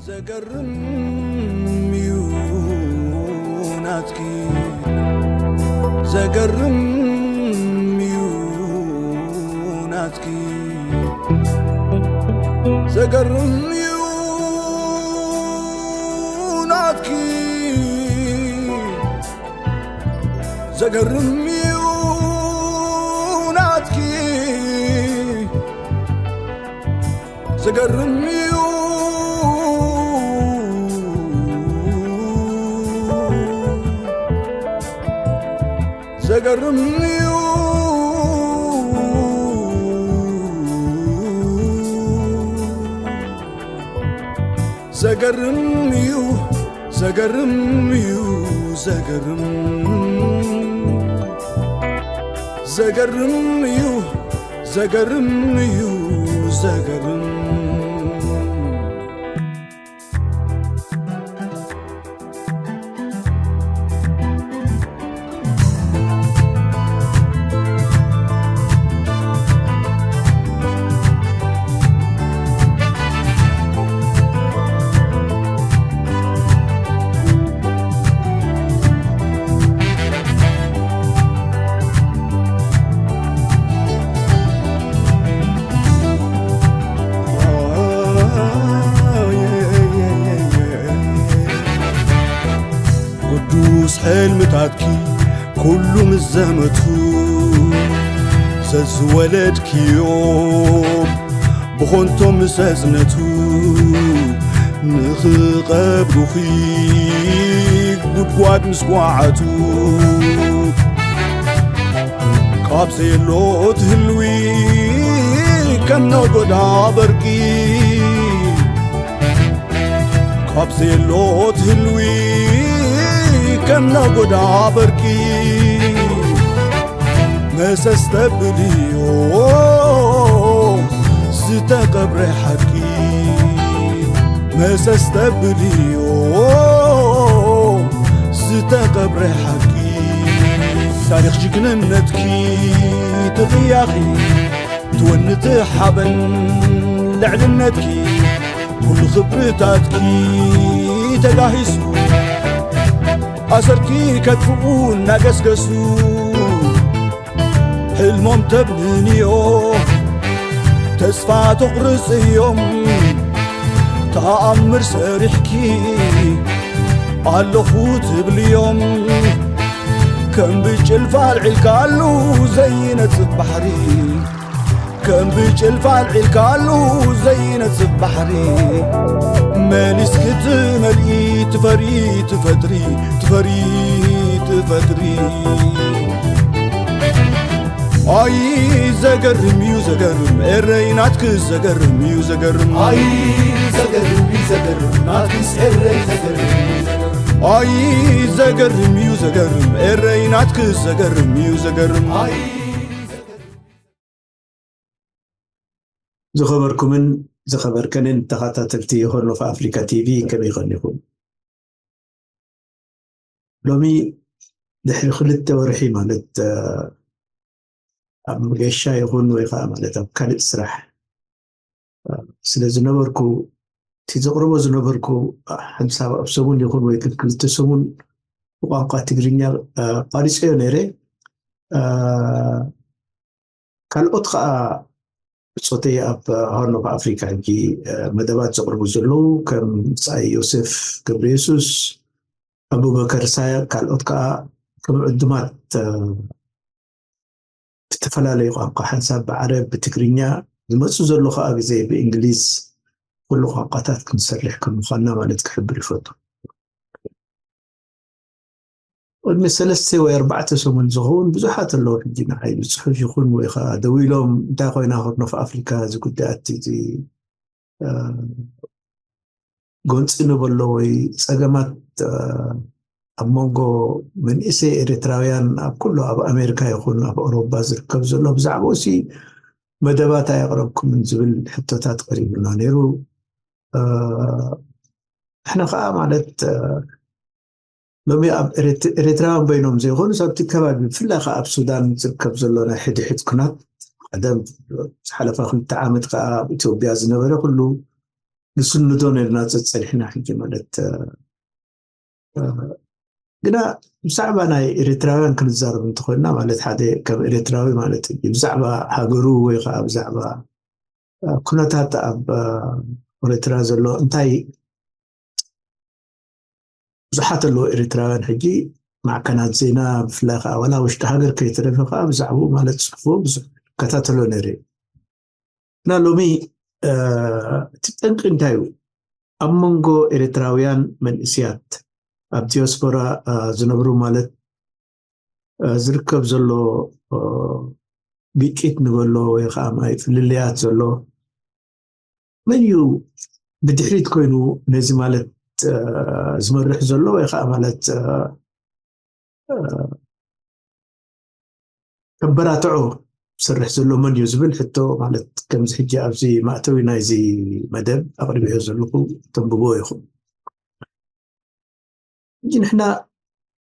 ዘገርም እዩ ናትኪ፣ ዘገርም እዩ ናትኪ፣ ዘገርም እዩ ናትኪ፣ ዘገርም እዩ ናትኪ፣ ዘገርም እዩ፣ ዘገርም እዩ፣ ዘገርም እዩ፣ ዘገርም እዩ፣ ዘገርም፣ ዘገርም እዩ፣ ዘገርም እዩ፣ ዘገርም። ቅዱስ ሕልምታትኪ ኩሉ ምስ ዘመቱ፣ ዘዝወለድክዮም ብኾንቶም ምስ ኣጽነቱ፣ ንኽቐብሩኺ ጉድጓድ ምስ ጓዓቱ፣ ካብ ዘየሎ ትህልዊ ከም ነጎዳ በርቂ፣ ካብ ዘየሎ ትህልዊ ከም ነጎዳ በርቂ፣ መሰስ ተብልዮ ዝተቐብረ ሓቂ፣ መሰስ ተብልዮ ዝተቐብረ ሓቂ። ታሪኽ ጅግንነትኪ ትቕያኺ፣ ትወኒ ትሓበን ልዕልነትኪ፣ ኩሉ ክብርታትኪ ተጋሂሱ፣ ኣሰርኪ ከጥፍኡ እናገስገሱ፣ ሕልሞም ተብንንዮ ተስፋ ተቑርጽዮም፣ ተኣምር ሰሪሕኪ ኣለኹ ትብልዮም፣ ከም ብጭልፋ ኣልዒልካሉ ዘይነጽፍ ባሕሪ፣ ከም ብጭልፋ ኣልዒልካሉ ዘይነጽፍ ባሕሪ፣ መሊስኪ ትመልኢ ትፈሪ ትፈጥሪ ትፈሪ ትፈጥሪ። ኣይ ዘገርም እዩ ዘገርም፣ ኤረይ ናትክስ ዘገርም እዩ ዘገርም። ኣይ ዘገርም እዩ ዘገርም፣ ናትክስ ኤረይ ዘገርም እዩ ዘገርም። ኣይ ዘገርም እዩ ዘገርም፣ ኤረይ ናትክስ ዘገርም እዩ ዘገርም። ኣይ ዝኸበርኩምን ዝኸበርከንን ተኸታተልቲ ሆርን ኦፍ ኣፍሪካ ቲቪ፣ ከመይ ኸኒኹም? ሎሚ ድሕሪ ክልተ ወርሒ ማለት፣ እ፣ ኣብ መገሻ ይኹን ወይ ከዓ ማለት ኣብ ካልእ ስራሕ፣ እ፣ ስለ ዝነበርኩ፣ እቲ ዘቕርቦ ዝነበርኩ ሓንሳብ ኣብ ሰሙን ይኹን ወይ ክልተ ሰሙን ብቋንቋ ትግርኛ፣ እ፣ ቋሪጸዮ ነይረ። እ፣ ካልኦት ከዓ ብጾተይ ኣብ ሆርን ኦፍ ኣፍሪካ ሕጂ፣ እ፣ መደባት ዘቕርቡ ዘለዉ ከም ብጻይ ዮሴፍ ገብረየሱስ፣ ኣቡበከር ሳያ፣ ካልኦት ከዓ ከም ዕዱማት፣ እ፣ ብዝተፈላለዩ ቋንቋ፣ ሓንሳብ ብዓረብ፣ ብትግርኛ፣ ዝመጹ ዘሎ ከዓ ግዜ ብእንግሊዝ፣ ኩሉ ቋንቋታት ክንሰርሕ ከም ምዃንና ማለት ክሕብር ይፈቱ። ቅድሚ ሰለስተ ወይ ኣርባዕተ ሰሙን ዝኸውን ብዙሓት ኣለዉ። ሕጂ ንዓይ ብጽሑፍ ይኹን ወይ ከዓ ደዊሎም፣ "እንታይ ኮይና ሆርን ኦፍ ኣፍሪካ እዚ ጉዳያት እዚ፣ እ፣ ጎንጺ ንበሎ ወይ ጸገማት፣ እ፣ ኣብ መንጎ መንእሰይ ኤርትራውያን ኣብ ኩሉ ኣብ ኣሜሪካ ይኹን ኣብ ኣውሮፓ ዝርከብ ዘሎ ብዛዕባኡ ሲ መደባት ኣየቕረብኩምን?" ዝብል ሕቶታት ቀሪቡና ነይሩ። እ፣ ንሕና ከዓ ማለት፣ እ፣ ሎሚ ኣብ ኤርት-፣ ኤርትራውያን በይኖም ዘይኮኑስ ኣብቲ ከባቢ ብፍላይ ከዓ ኣብ ሱዳን ዝርከብ ዘሎ ናይ ሕድሕድ ኩናት ቀደም ዝሓለፋ ክልተ ዓመት ከዓ ኣብ ኢትዮጵያ ዝነበረ ኩሉ ንስንዶ ነርና ጸጸኒሕና ሕጂ ማለት ግና ብዛዕባ ናይ ኤርትራውያን ክንዛረብ እንተኾይና ማለት ሓደ ከም ኤርትራዊ ማለት እዩ ብዛዕባ ሃገሩ ወይ ከዓ ብዛዕባ ኩነታት ኣብ ኤርትራ ዘሎ እንታይ ብዙሓት ኣለዉ ኤርትራውያን ሕጂ ማዕከናት ዜና ብፍላይ ከዓ ዋላ ውሽጢ ሃገር ከይተረፈ ከዓ ብዛዕባኡ ማለት ፅሕፎ ብዙሕ ከታተሎ ነይረ እና ሎሚ እቲ ጠንቂ እንታይ እዩ ኣብ መንጎ ኤርትራውያን መንእስያት ኣብ ዲያስፖራ ዝነብሩ ማለት ዝርከብ ዘሎ ግጭት ንበሎ ወይ ከዓ ማይ ፍልልያት ዘሎ መን እዩ ብድሕሪት ኮይኑ ነዚ ማለት ዝመርሕ ዘሎ ወይ ከዓ ማለት ከበራትዖ ዝሰርሕ ዘሎ መን እዩ ዝብል ሕቶ ማለት ከምዚ ሕጂ ኣብዚ ማእተዊ ናይዚ መደብ ኣቕሪበዮ ዘለኹ ተንብቦ ይኹን ሕጂ ንሕና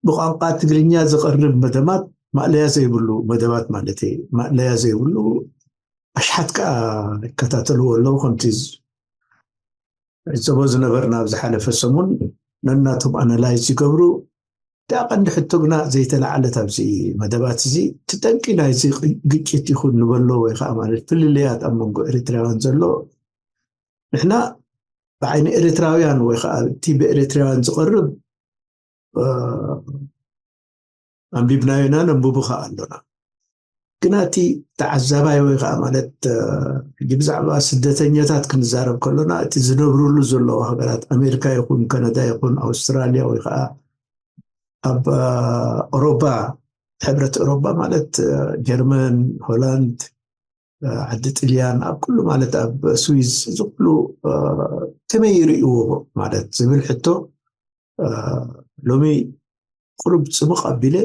ብቋንቋ ትግርኛ ዝቐርብ መደባት ማእለያ ዘይብሉ መደባት ማለት ማእለያ ዘይብሉ ኣሽሓት ከዓ ይከታተልዎ ኣለዉ ከምቲ ዕዘቦ ዝነበርና ኣብ ዝሓለፈ ሰሙን ነናቶም ኣናላይዝ ይገብሩ እቲኣ ቀንዲ ሕቶ ግና ዘይተለዓለት ኣብዚ መደባት እዚ እቲ ጠንቂ ናይዚ ግጭት ይኹን ንበሎ ወይ ከዓ ማለት ፍልልያት ኣብ መንጎ ኤርትራውያን ዘሎ ንሕና ብዓይኒ ኤርትራውያን ወይ ከዓ እቲ ብኤርትራውያን ዝቐርብ ኣንቢብናዮ ኢና ነንብቡ ከዓ ኣሎና ግና እቲ ተዓዛባይ ወይ ከዓ ማለት ሕጂ ብዛዕባ ስደተኛታት ክንዛረብ ከሎና እቲ ዝነብርሉ ዘለዎ ሃገራት ኣሜሪካ ይኹን ካናዳ ይኹን ኣውስትራልያ ወይ ከዓ ኣብ ኦሮባ ሕብረት ኦሮባ ማለት ጀርመን ሆላንድ ዓዲ ጥልያን ኣብ ኩሉ ማለት ኣብ ስዊዝ እዚ ኩሉ ከመይ ይርእዎ ማለት ዝብል ሕቶ ሎሚ ቁሩብ ፅምቕ ኣቢለ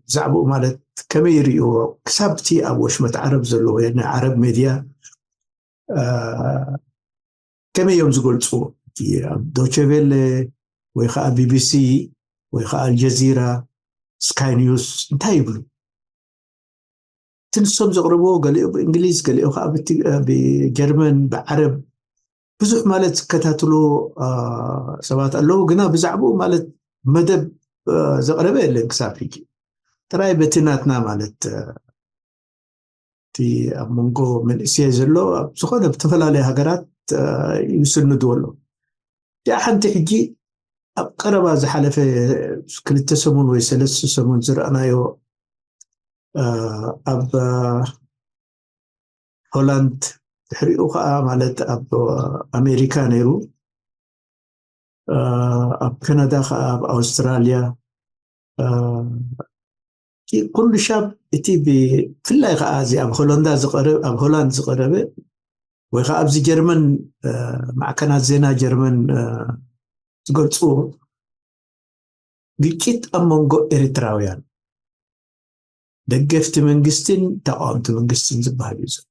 ብዛዕባኡ ማለት ከመይ ይርእዎ ክሳብ እቲ ኣብ ወሽመት ዓረብ ዘለዎ ናይ ዓረብ ሜድያ ከመይ እዮም ዝገልፅዎ ኣብ ዶቸቬለ ወይ ከዓ ቢቢሲ ወይ ከዓ ኣልጀዚራ ስካይ ኒውስ እንታይ ይብሉ እቲ ንሶም ዘቕርብዎ ገሊኡ ብእንግሊዝ ገሊኡ ከዓ ብጀርመን ብዓረብ ብዙሕ ማለት ዝከታትሎ ሰባት ኣለዉ ግና ብዛዕባኡ ማለት መደብ ዘቕረበ የለን ክሳብ ሕጂ ጥራይ በቲ ናትና ማለት እቲ ኣብ መንጎ መንእስያይ ዘሎ ኣብ ዝኾነ ብዝተፈላለየ ሃገራት ይስንድዎ ኣሎ እቲኣ ሓንቲ ሕጂ ኣብ ቀረባ ዝሓለፈ ክልተ ሰሙን ወይ ሰለስተ ሰሙን ዝረኣናዮ ኣብ ሆላንድ ድሕሪኡ ከዓ ማለት ኣብ ኣሜሪካ ነይሩ ኣብ ካናዳ ከዓ ኣብ ኣውስትራልያ ኩሉ ሻብ እቲ ብፍላይ ከዓ እዚ ኣብ ሆላንዳ ዝቀረብ ኣብ ሆላንድ ዝቀረበ ወይ ከዓ ኣብዚ ጀርመን ማዕከናት ዜና ጀርመን ዝገልፅዎ ግጭት ኣብ መንጎ ኤርትራውያን ደገፍቲ መንግስትን ተቃወምቲ መንግስትን ዝበሃል እዩ ዘሎ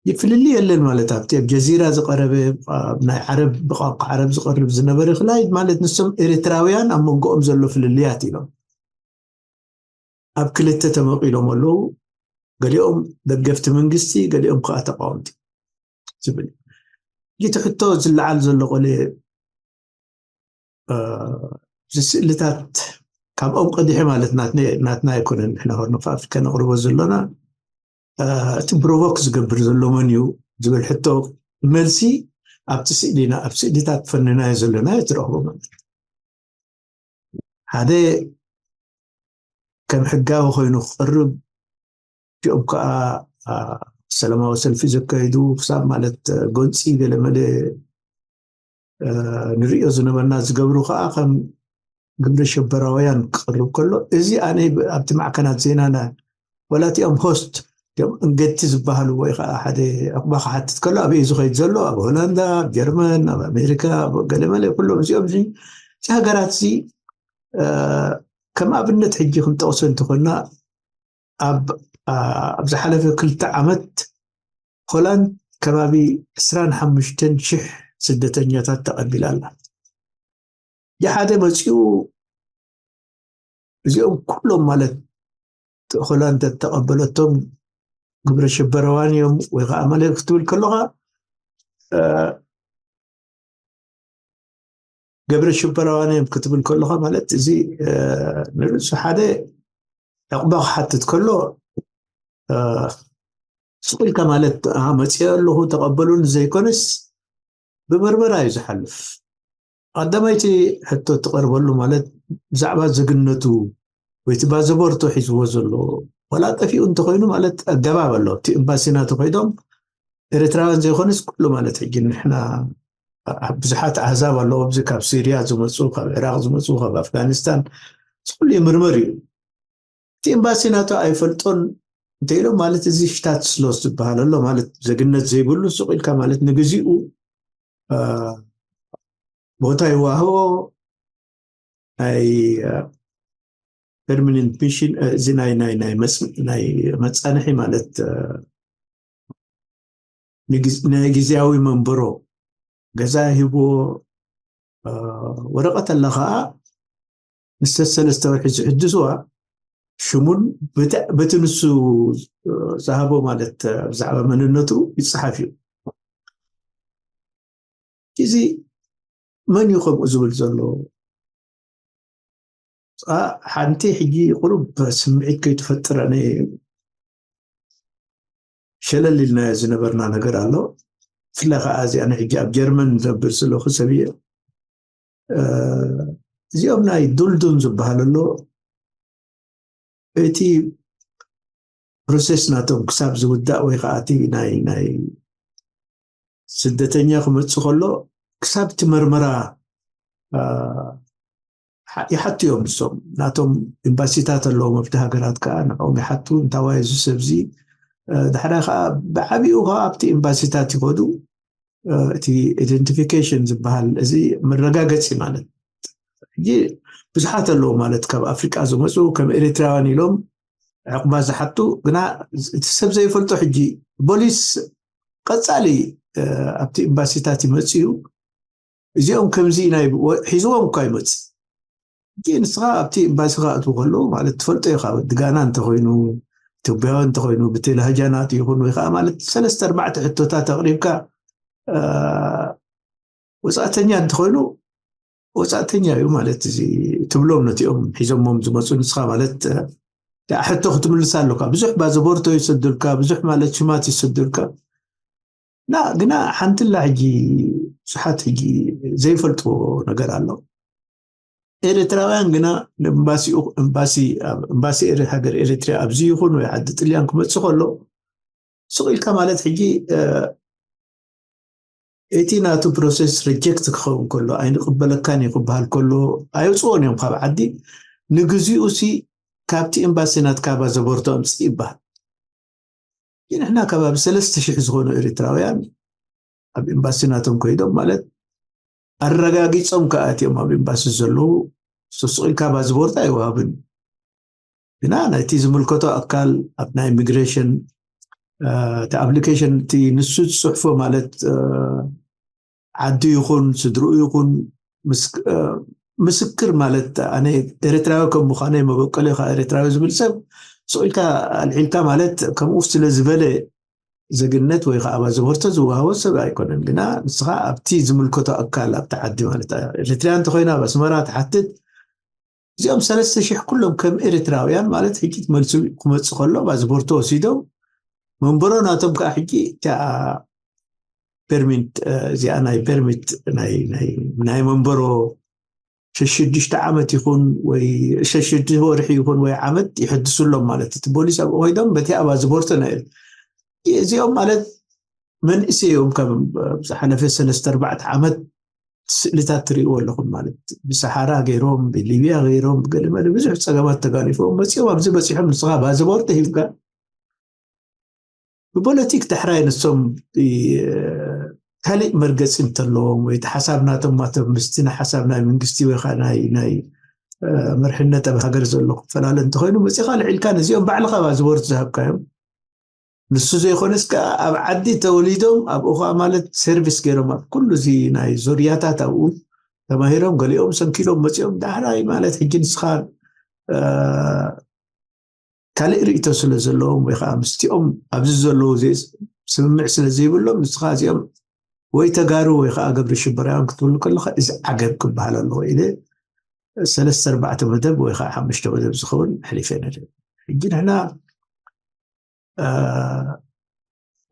ይፍልሊ የለን ማለት ኣብቲ ኣብ ጀዚራ ዝቀረበ ናይ ዓረብ ብቋንቋ ዓረብ ዝቀርብ ዝነበረ ክላይ ማለት ንሶም ኤርትራውያን ኣብ መንጎኦም ዘሎ ፍልልያት ኢሎም ኣብ ክልተ ተመቂሎም ኣለዉ ገሊኦም ደገፍቲ መንግስቲ ገሊኦም ከዓ ተቃወምቲ ዝብል እቲ ሕቶ ዝለዓል ዘሎ ቆለ እዚ ስእልታት ካብኦም ቀዲሐ ማለት ናትና ኣይኮነን ንሕና ሆርን ኦፍ ኣፍሪካ ነቕርቦ ዘሎና እቲ ብሮቮክ ዝገብር ዘሎ መን እዩ ዝብል ሕቶ መልሲ ኣብቲ ስእሊ ኢና ኣብ ስእልታት ፈንናዮ ዘለና እዩ ትረኽቦ ማለት ሓደ ከም ሕጋዊ ኮይኑ ክቐርብ እቲኦም ከዓ ሰላማዊ ሰልፊ ዘካየዱ ክሳብ ማለት ጎንፂ ገለመለ ንሪኦ ዝነበርና ዝገብሩ ከዓ ከም ግብረ ሸበራውያን ክቐርብ ከሎ እዚ ኣነ ኣብቲ ማዕከናት ዜናና ወላ እቲኦም ሆስት እቲኦም እንገድቲ ዝበሃሉ ወይ ከዓ ሓደ ዕቁባ ክሓትት ከሎ ኣበይ ዝኸይድ ዘሎ ኣብ ሆላንዳ ኣብ ጀርመን ኣብ ኣሜሪካ ገለመለ ኩሎም እዚኦም እዚ ሃገራት እዚ ከም ኣብነት ሕጂ ክንጠቕሶ እንተኾንና ኣብ ኣብ ዝሓለፈ ክልተ ዓመት ሆላንድ ከባቢ ዕስራን ሓሙሽተን ሽሕ ስደተኛታት ተቐቢላ ኣላ የሓደ መፂኡ እዚኦም ኩሎም ማለት ሆላንድ ተቐበለቶም ግብረ ሽበራውያን እዮም ወይ ከዓ ማለት ክትብል ከለኻ፣ ግብረ ሽበራውያን እዮም ክትብል ከለኻ ማለት እዚ ንርእሱ ሓደ ዕቕባ ክሓትት ከሎ ስቕ ኢልካ ማለት መፅኦ ኣለኹ ተቐበሉን ዘይኮነስ፣ ብመርመራ እዩ ዝሓልፍ። ቀዳማይቲ ሕቶ ትቐርበሉ ማለት ብዛዕባ ዜግነቱ ወይ እቲ ባዘቦርቶ ሒዝዎ ዘሎ ዋላ ጠፊኡ እንተኮይኑ ማለት ኣገባብ ኣሎ። እቲ ኤምባሲና ተኮይዶም ኤርትራውያን ዘይኮነስ ኩሉ ማለት ሕጂ ንሕና ብዙሓት ኣህዛብ ኣለዎ። ኣብዚ ካብ ሲርያ ዝመፁ፣ ካብ ዕራቕ ዝመፁ፣ ካብ ኣፍጋኒስታን ኩሉ ይምርመር እዩ። እቲ ኤምባሲ ናቱ ኣይፈልጦን እንተኢሎም ማለት እዚ ሽታት ስሎስ ዝበሃል ኣሎ ማለት ዜግነት ዘይብሉ ሱቕ ኢልካ ማለት ንግዚኡ ቦታ ይዋህቦ። ናይ ፐርሚነንት ሚሽን እዚ ናይ ናይ ናይ መፃንሒ ማለት ናይ ግዝያዊ መንበሮ ገዛ ሂብዎ ወረቐት ኣላ ከዓ ንሰሰለስተ ወርሒ ዝሕድስዋ ሽሙን በቲ ንሱ ዝሃቦ ማለት ብዛዕባ መንነቱ ይፀሓፍ እዩ። እዚ መን እዩ ከምኡ ዝብል ዘሎ? ሓንቲ ሕጂ ቁሩብ ስምዒት ከይትፈጥር ኣነ ሸለል ኢልናዮ ዝነበርና ነገር ኣሎ። ብፍላይ ከዓ እዚ ኣነ ሕጂ ኣብ ጀርመን ዘብር ስለኹ ሰብ እየ። እዚኦም ናይ ዱልዱን ዝበሃል ኣሎ። እቲ ፕሮሴስ ናቶም ክሳብ ዝውዳእ ወይ ከዓ እቲ ናይ ናይ ስደተኛ ክመፅእ ከሎ ክሳብ እቲ መርመራ ይሓቱ እዮም። ንሶም ናቶም ኤምባሲታት ኣለዎም ኣብቲ ሃገራት ከዓ ንዕኦም ይሓቱ። እንታዋይ እዚ ሰብዚ ዳሕራይ ከዓ ብዓብኡ ከዓ ኣብቲ ኤምባሲታት ይኸዱ። እቲ ኢደንቲፊኬሽን ዝበሃል እዚ መረጋገፂ ማለት ሕጂ ብዙሓት ኣለዉ ማለት ካብ ኣፍሪቃ ዝመፁ ከም ኤርትራውያን ኢሎም ዕቕባ ዝሓቱ ግና እቲ ሰብ ዘይፈልጦ ሕጂ ቦሊስ ቀፃሊ ኣብቲ ኤምባሲታት ይመፅ እዩ። እዚኦም ከምዚ ናይ ሒዝዎም እኳ ይመፅ። ሕጂ ንስኻ ኣብቲ ኤምባሲ ክኣትዉ ከለዉ ማለት ትፈልጦ ኢኻ። ድጋና እንተኮይኑ ኢትዮጵያዊ እንተኮይኑ ብቴሌሃጃናት ይኹን ወይ ከዓ ማለት ሰለስተ ኣርባዕተ ሕቶታት ኣቕሪብካ ወፃእተኛ እንተኮይኑ ወፃእተኛ እዩ ማለት እዚ ትብሎም ነቲኦም ሒዞሞም ዝመፁ። ንስኻ ማለት ሕቶ ክትምልስ ኣለካ። ብዙሕ ባዘቦርቶ ይሰዱልካ፣ ብዙሕ ማለት ሽማት ይሰዱልካ። ና ግና ሓንትላ ሕጂ ብዙሓት ሕጂ ዘይፈልጥዎ ነገር ኣሎ። ኤርትራውያን ግና ንኤምባሲኡ ኤምባሲ ሃገር ኤርትራ ኣብዚ ይኹን ወይ ዓዲ ጥልያን ክመፅእ ከሎ ስቕ ኢልካ ማለት ሕጂ እቲ ናቱ ፕሮሴስ ሪጀክት ክኸውን ከሎ ኣይንቕበለካን እዩ ክበሃል ከሎ ኣየውፅዎን እዮም ካብ ዓዲ። ንግዚኡ ሲ ካብቲ ኤምባሲ ናትካ ባዘቦርቶ ኣምፅእ ይበሃል። ንሕና ከባቢ ሰለስተ ሽሕ ዝኾኑ ኤርትራውያን ኣብ ኤምባሲ ናቶም ከይዶም ማለት ኣረጋጊፆም ከዓ እቲኦም ኣብ ኤምባሲ ዘለዉ ስቕ ኢልካ ባዝቦርት ኣይወሃብን። ግና ናይቲ ዝምልከቶ ኣካል ኣብ ናይ ኢሚግሬሽን እቲ ኣፕሊኬሽን እቲ ንሱ ዝፅሕፎ ማለት ዓዱ ይኹን ስድርኡ ይኹን ምስክር ማለት ኣነ ኤርትራዊ ከም ምዃነይ መበቀሊ ከዓ ኤርትራዊ ዝብል ሰብ ስቕ ኢልካ ኣልዒልካ ማለት ከምኡ ስለ ዝበለ ዜግነት ወይ ከዓ ባዝቦርቶ ዝወሃቦ ሰብ ኣይኮነን። ግና ንስኻ ኣብቲ ዝምልከቶ ኣካል ኣብቲ ዓዲ ማለት ኤርትራያ እንተኮይና ኣብ ኣስመራ ትሓትት እዚኦም ሰለስተ ሽሕ ኩሎም ከም ኤርትራውያን ማለት ሕጂ መልሲ ክመፅእ ከሎ ባዝቦርቶ ወሲዶም መንበሮ ናቶም ከዓ ሕጂ እቲኣ ፐርሚት እዚኣ ናይ ፐርሚት ናይ መንበሮ ሸሽዱሽተ ዓመት ይኹን ወይ ሸሽዱሽተ ወርሒ ይኹን ወይ ዓመት ይሕድሱሎም ማለት እቲ ፖሊስ ኣብኡ ኮይዶም በቲ ኣባ ዝቦርቶ ናይ እዚኦም ማለት መንእሰይ እዮም ካብ ዝሓለፈ ሰለስተ ኣርባዕተ ዓመት ስእልታት ትርእይዎ ኣለኹም ማለት ብሰሓራ ገይሮም ብሊብያ ገይሮም ብገለመለ ብዙሕ ፀገማት ተጋሊፎም መፂኦም ኣብዚ በፂሖም ንስኻ ባዝቦርት ሂብካ ብፖለቲክ ዳሕራይ ንሶም ካልእ መርገፂ እንተለዎም ወይ ሓሳብ ናቶም ማቶም ምስቲ ሓሳብ ናይ መንግስቲ ወይ ከዓ ናይ ናይ መርሕነት ኣብ ሃገር ዘሎ ክፈላለ እንተኮይኑ መፂኻ ልዒልካ ነዚኦም ባዕልካ ባዝቦርት ዝሃብካዮም ንሱ ዘይኮነስ ከዓ ኣብ ዓዲ ተወሊዶም ኣብኡ ከዓ ማለት ሰርቪስ ገይሮም ኣብ ኩሉ እዚ ናይ ዙርያታት ኣብኡ ተማሂሮም ገሊኦም ሰንኪሎም መፂኦም ዳሕራይ ማለት ሕጂ ንስኻ ካልእ ርእይቶ ስለ ዘለዎም ወይ ከዓ ምስቲኦም ኣብዚ ዘለዉ ዘይ- ስምምዕ ስለ ዘይብሎም ንስኻ እዚኦም ወይ ተጋሩ ወይ ከዓ ግብረ ሽበራውያን ክትብሉ ከለኻ እዚ ዓገብ ክበሃል ኣለዎ ኢለ ሰለስተ ኣርባዕተ መደብ ወይ ከዓ ሓሙሽተ መደብ ዝኸውን ኣሕሊፈ ነይረ። ሕጂ ንሕና እ፣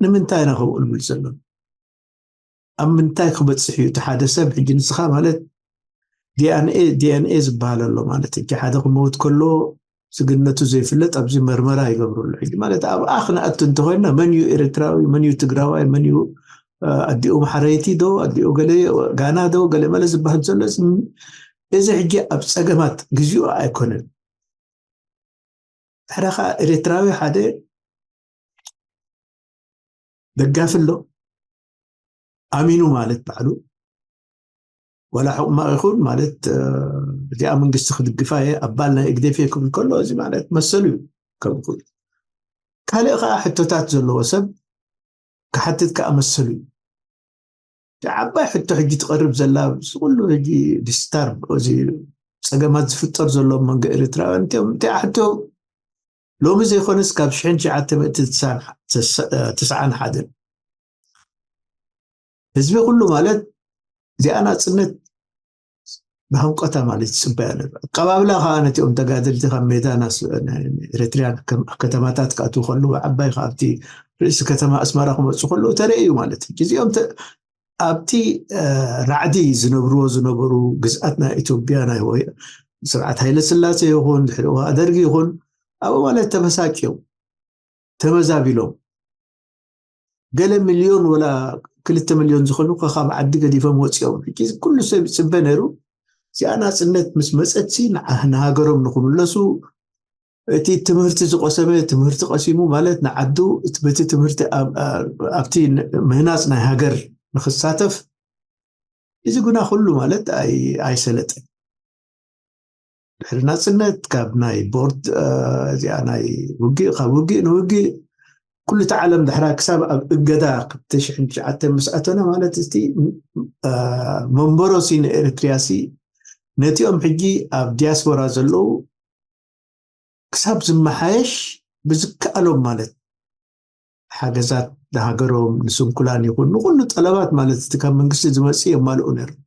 ንምንታይ ኢና ከምኡ ንብል ዘሎ? ኣብ ምንታይ ክበፅሕ እዩ እቲ ሓደ ሰብ? ሕጂ ንስኻ ማለት ዲኤንኤ ዲኤንኤ ዝበሃል ኣሎ ማለት ሕጂ ሓደ ክመውት ከሎ ስግነቱ ዘይፍለጥ ኣብዚ መርመራ ይገብርሉ። ሕጂ ማለት ኣብኣ ክንኣቱ እንተኮይና መን እዩ ኤርትራዊ፣ መን እዩ ትግራዋይ፣ መን እዩ እ፣ ኣዲኡ ማሕረይቲ ዶ ኣዲኡ ገለ ጋና ዶ ገለ መለ ዝበሃል ዘሎ እዚ እዚ ሕጂ ኣብ ፀገማት ግዚኡ ኣይኮነን። ድሕረ ከዓ ኤርትራዊ ሓደ ደጋፊ ኣሎ ኣሚኑ ማለት ባዕሉ ዋላ ሕቁማቕ ይኹን ማለት እ፣ እዚኣ መንግስቲ ክድግፋ እየ ኣባል ናይ ኤግዴፍ እየ ክብል ከሎ እዚ ማለት መሰሉ እዩ ከም ይኽእል። ካልእ ከዓ ሕቶታት ዘለዎ ሰብ ክሓትት ከዓ መሰሉ እዩ። እቲ ዓባይ ሕቶ ሕጂ ትቐርብ ዘላ እዚ ኩሉ ሕጂ ዲስታርብ እዚ ፀገማት ዝፍጠር ዘሎ መንጎ ኤርትራውያን እቲኦም እቲኣ ሕቶ ሎሚ ዘይኮነስ ካብ ሽሕን ትሽዓተ ሚእቲ ትስዓን ሓደን ህዝቢ ኩሉ ማለት እዚኣ ናፅነት ብሃንቆታ ማለት ይፅበያ ነሩ። ኣቀባብላ ከዓ ነቲኦም ተጋደልቲ ካብ ሜዳ ናስ ኤርትርያን ከም ከተማታት ክኣትዉ ከለዉ ዓባይ ካብቲ ርእሲ ከተማ ኣስመራ ክመፁ ከለዉ ተረእዩ ማለት እዩ። እዚኦም ተ- ኣብቲ እ፣ ራዕዲ ዝነብርዎ ዝነበሩ ግዝኣት ናይ ኢትዮጵያ ናይ ወይ ስርዓት ሃይለ ስላሴ ይኹን ድሕሪ እዋ ደርጊ ይኹን ኣብኡ ማለት ተበሳጭዮም ተመዛቢሎም ገለ ሚልዮን ወላ ክልተ ሚልዮን ዝኾኑ ካብ ዓዲ ገዲፎም ወፂኦም። ሕጂ ኩሉ ሰብ ይፅበ ነይሩ እዚኣ ናፅነት ምስ መፀት ሲ ንዓ- ንሃገሮም ንክምለሱ እቲ ትምህርቲ ዝቆሰመ ትምህርቲ ቀሲሙ ማለት ንዓዱ እቲ በቲ ትምህርቲ ኣብ- ኣብ- ኣብቲ ን- ምህናፅ ናይ ሃገር ንክሳተፍ እዚ ጉና ኩሉ ማለት ኣይ- ኣይሰለጠን። ድሕሪ ናፅነት ካብ ናይ ቦርድ እ፣ እዚኣ ናይ ውግእ ካብ ውግእ ንውግእ ኩሉ እቲ ዓለም ድሕራ ክሳብ ኣብ እገዳ ክልተ ሽሕን ትሽዓተን ምስ ኣተና ማለት እቲ እ፣ መንበሮ ሲ ንኤርትርያ ሲ ነቲኦም ሕጂ ኣብ ዲያስፖራ ዘለዉ ክሳብ ዝመሓየሽ ብዝከኣሎም ማለት ሓገዛት ንሃገሮም ንስንኩላን ይኹን ንኩሉ ጠለባት ማለት እቲ ካብ መንግስቲ ዝመፅእ የማልኡ ነይሮም።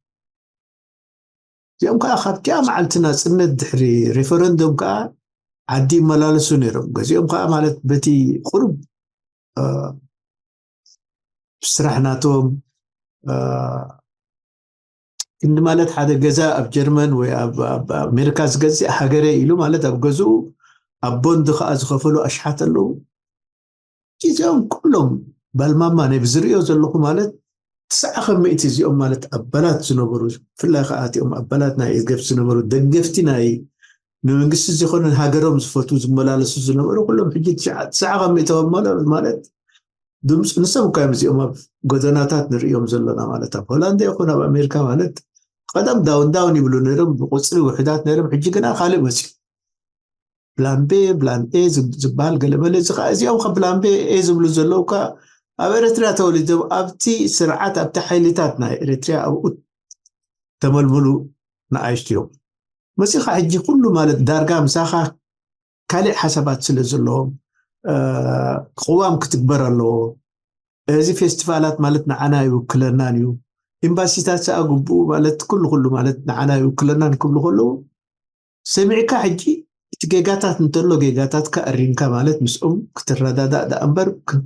እዚኦም ከዓ ካብቲኣ መዓልቲ ናፅነት ድሕሪ ሬፈረንዶም ከዓ ዓዲ ይመላለሱ ነይሮም። ገዚኦም ከዓ ማለት በቲ ቁሩብ እ፣ ስራሕ ናቶም እ፣ ክንዲ ማለት ሓደ ገዛ ኣብ ጀርመን ወይ ኣብ ኣብ ኣሜሪካ ዝገዝእ ሃገረ ኢሉ ማለት ኣብ ገዝኡ ኣብ ቦንድ ከዓ ዝኸፈሉ ኣሽሓት ኣለዉ። እዚኦም ኩሎም ባልማማ ናይ ብዝርእዮ ዘለኹ ማለት ትስዓ ከም ሚእቲ እዚኦም ማለት ኣባላት ዝነበሩ ብፍላይ ከዓ እቲኦም ኣባላት ናይ ገፍ ዝነበሩ ደገፍቲ ናይ ንመንግስቲ ዘይኮነ ሃገሮም ዝፈትዉ ዝመላለሱ ዝነበሩ ኩሎም ሕጂ ትስዓ ትስዓ ካብ ሚእቲ ማለት ድምፂ ንሶም እኳ እዮም እዚኦም ኣብ ጎደናታት ንርእዮም ዘለና ማለት ኣብ ሆላንድ ይኹን ኣብ ኣሜሪካ ማለት ቀደም ዳውን ዳውን ይብሉ ነይሮም ብቁፅሪ ውሕዳት ነይሮም ሕጂ ግና ካልእ መፅዩ ብላን ቤ ብላን ኤ ዝብ- ዝበሃል ገለመለ እዚ ከዓ እዚኦም ከ ብላን ቤ ኤ ዝብሉ ዘለዉ እኳ ኣብ ኤርትርያ ተወሊዶም ኣብቲ ስርዓት ኣብቲ ሓይልታት ናይ ኤርትርያ ኣብኡ ተመልምሉ ንኣይሽትዮም መፂኻ ሕጂ ኩሉ ማለት ዳርጋ ምሳኻ ካልእ ሓሳባት ስለ ዘለዎም እ፣ ቅዋም ክትግበር ኣለዎ እዚ ፌስቲቫላት ማለት ንዓና ይውክለናን እዩ ኤምባሲታት ሰኣ ግብኡ ማለት ኩሉ ኩሉ ማለት ንዓና ይውክለናን ክብሉ ከለዉ ሰሚዕካ ሕጂ እቲ ጌጋታት እንተሎ ጌጋታትካ ኣሪምካ ማለት ምስኦም ክትረዳዳእ ደኣ እምበር ክ-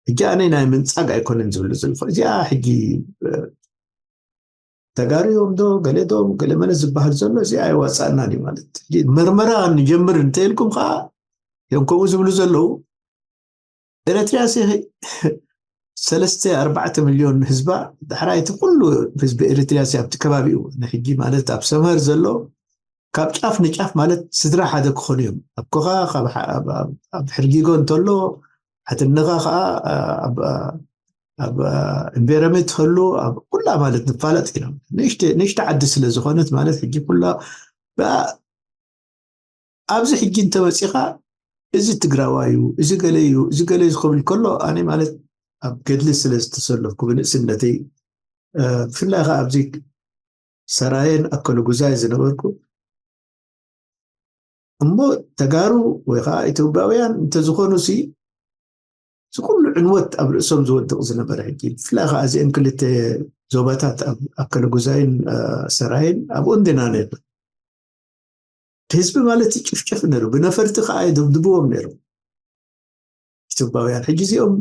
ሕጂ ኣነ ናይ ምንጻግ ኣይኮነን ዝብሉ ዘለኹ እዚኣ ሕጂ እ፣ ተጋሩ እዮም ዶ ገለ ዶ ገለ መለ ዝበሃል ዘሎ እዚ ኣይዋፃእናን እዩ ማለት ሕጂ መርመራ ንጀምር እንተኢልኩም ከዓ እዮም ከምኡ ዝብሉ ዘለዉ ኤረትርያ ሲ ሰለስተ ኣርባዕተ ሚልዮን ህዝባ ዳሕራይ እቲ ኩሉ ህዝቢ ኤረትርያ ሲ ኣብቲ ከባቢኡ ንሕጂ ማለት ኣብ ሰምሀር ዘሎ ካብ ጫፍ ንጫፍ ማለት ስድራ ሓደ ክኾኑ እዮም ኣብ ኮኻ ካብ ኣ- ኣብ- ኣብ- ኣብ ሕርጊጎ እንተሎ ሓትነኻ ከዓ ኣብ ኣብ- ኣብ እምቤረመ ትኸሉ ኣብ ኩላ ማለት ንፋለጥ ኢና ንእሽተ ንእሽተ ዓዲ ስለ ዝኾነት ማለት ሕጂ ኩላ ብኣ ኣብዚ ሕጂ እንተመፂኻ እዚ ትግራዋይ እዩ እዚ ገለ እዩ እዚ ገለ እዩ ዝኸብል ከሎ ኣነ ማለት ኣብ ገድሊ ስለ ዝተሰለፍኩ ብንእስነተይ እ፣ ብፍላይ ከዓ ኣብዚ ሰራየን ኣከለ ጉዛይ ዝነበርኩ እሞ ተጋሩ ወይ ከዓ ኢትዮጵያውያን እንተዝኾኑ ሲ እዚ ኩሉ ዕንወት ኣብ ርእሶም ዝወድቕ ዝነበረ ሕጂ፣ ብፍላይ ከዓ እዚአን ክልተ ዞባታት ኣብ ኣከለጉዛይን ሰራይን ኣብኡ እንዲና ነርና። ህዝቢ ማለት ይጭፍጨፍ ነይሩ፣ ብነፈርቲ ከዓ ይድብድብዎም ነይሩ ኢትዮጵያውያን። ሕጂ እዚኦም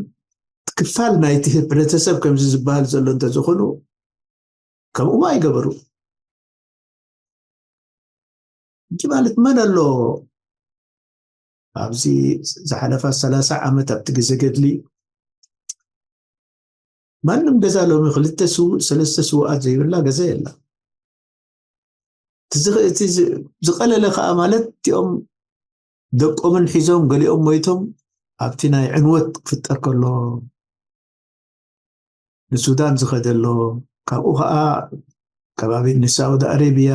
ክፋል ናይቲ ህብረተሰብ ከምዚ ዝበሃል ዘሎ እንተዝኾኑ ከምኡ ኣይገበሩ። ሕጂ ማለት መን ኣሎ ኣብዚ ዝሓለፋ ሰላሳ ዓመት ኣብቲ ግዜ ገድሊ ማንም ገዛ ሎሚ ክልተ ስውእ ሰለስተ ስውኣት ዘይብላ ገዛ የላ። እቲ ዝቐለለ ከዓ ማለት እቲኦም ደቆምን ሒዞም ገሊኦም ሞይቶም ኣብቲ ናይ ዕንወት ክፍጠር ከሎ ንሱዳን ዝኸደሎ ካብኡ ከዓ ከባቢ ንሳውዲ ኣረቢያ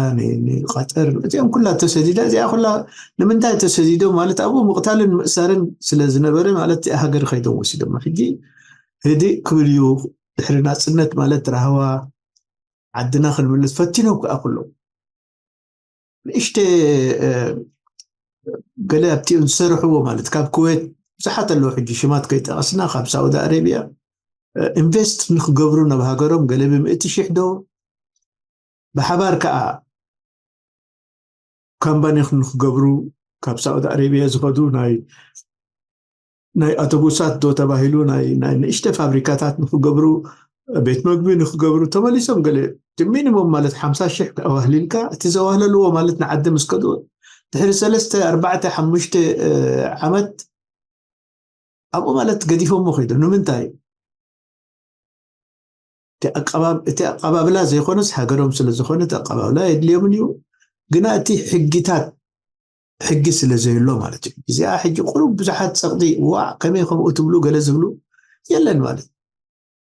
ንቀጠር እዚኦም ኩላ ተሰዲዳ እዚኣ ኩላ ንምንታይ ተሰዲዶም ማለት ኣብኡ ምቕታልን ምእሳርን ስለ ዝነበረ ማለት እዚኣ ሃገር ከይዶም ወሲዶም ሕጂ ህድእ ክብል እዩ ድሕሪ ናፅነት ማለት ራህዋ ዓድና ክንምልስ ፈቲኖም ከዓ ኩሎም ንእሽተ ገለ ኣብቲኡ ዝሰርሕዎ ማለት ካብ ኩዌት ብዙሓት ኣለዉ ሕጂ ሽማት ከይጠቐስና ካብ ሳውዲ ኣረቢያ ኢንቨስት ንክገብሩ ናብ ሃገሮም ገለ ብምእቲ ሽሕ ዶ ብሓባር ከዓ ካምባኒ ንክገብሩ ካብ ሳውዲ ኣረቢያ ዝኸዱ ናይ ናይ ኣቶቡሳት ዶ ተባሂሉ ናይ ናይ ንእሽተ ፋብሪካታት ንክገብሩ ቤት መግቢ ንክገብሩ ተመሊሶም ገለ ሚኒሞም ማለት ሓምሳ ሽሕ ኣዋህሊልካ እቲ ዘዋህለልዎ ማለት ንዓዲ ምስ ከዱ ድሕሪ ሰለስተ ኣርባዕተ ሓሙሽተ ዓመት ኣብኡ ማለት ገዲፎሞ ከይዱ ንምንታይ እቲ ኣቀባብላ ዘይኮነስ ሃገሮም ስለ ዝኾነ እቲ ኣቀባብላ የድልዮምን እዩ ግና እቲ ሕጊታት ሕጊ ስለ ዘየሎ ማለት እዩ እዚኣ ሕጂ ቁሩብ ብዙሓት ፀቕጢ ዋዕ ከመይ ከምኡ ትብሉ ገለ ዝብሉ የለን ማለት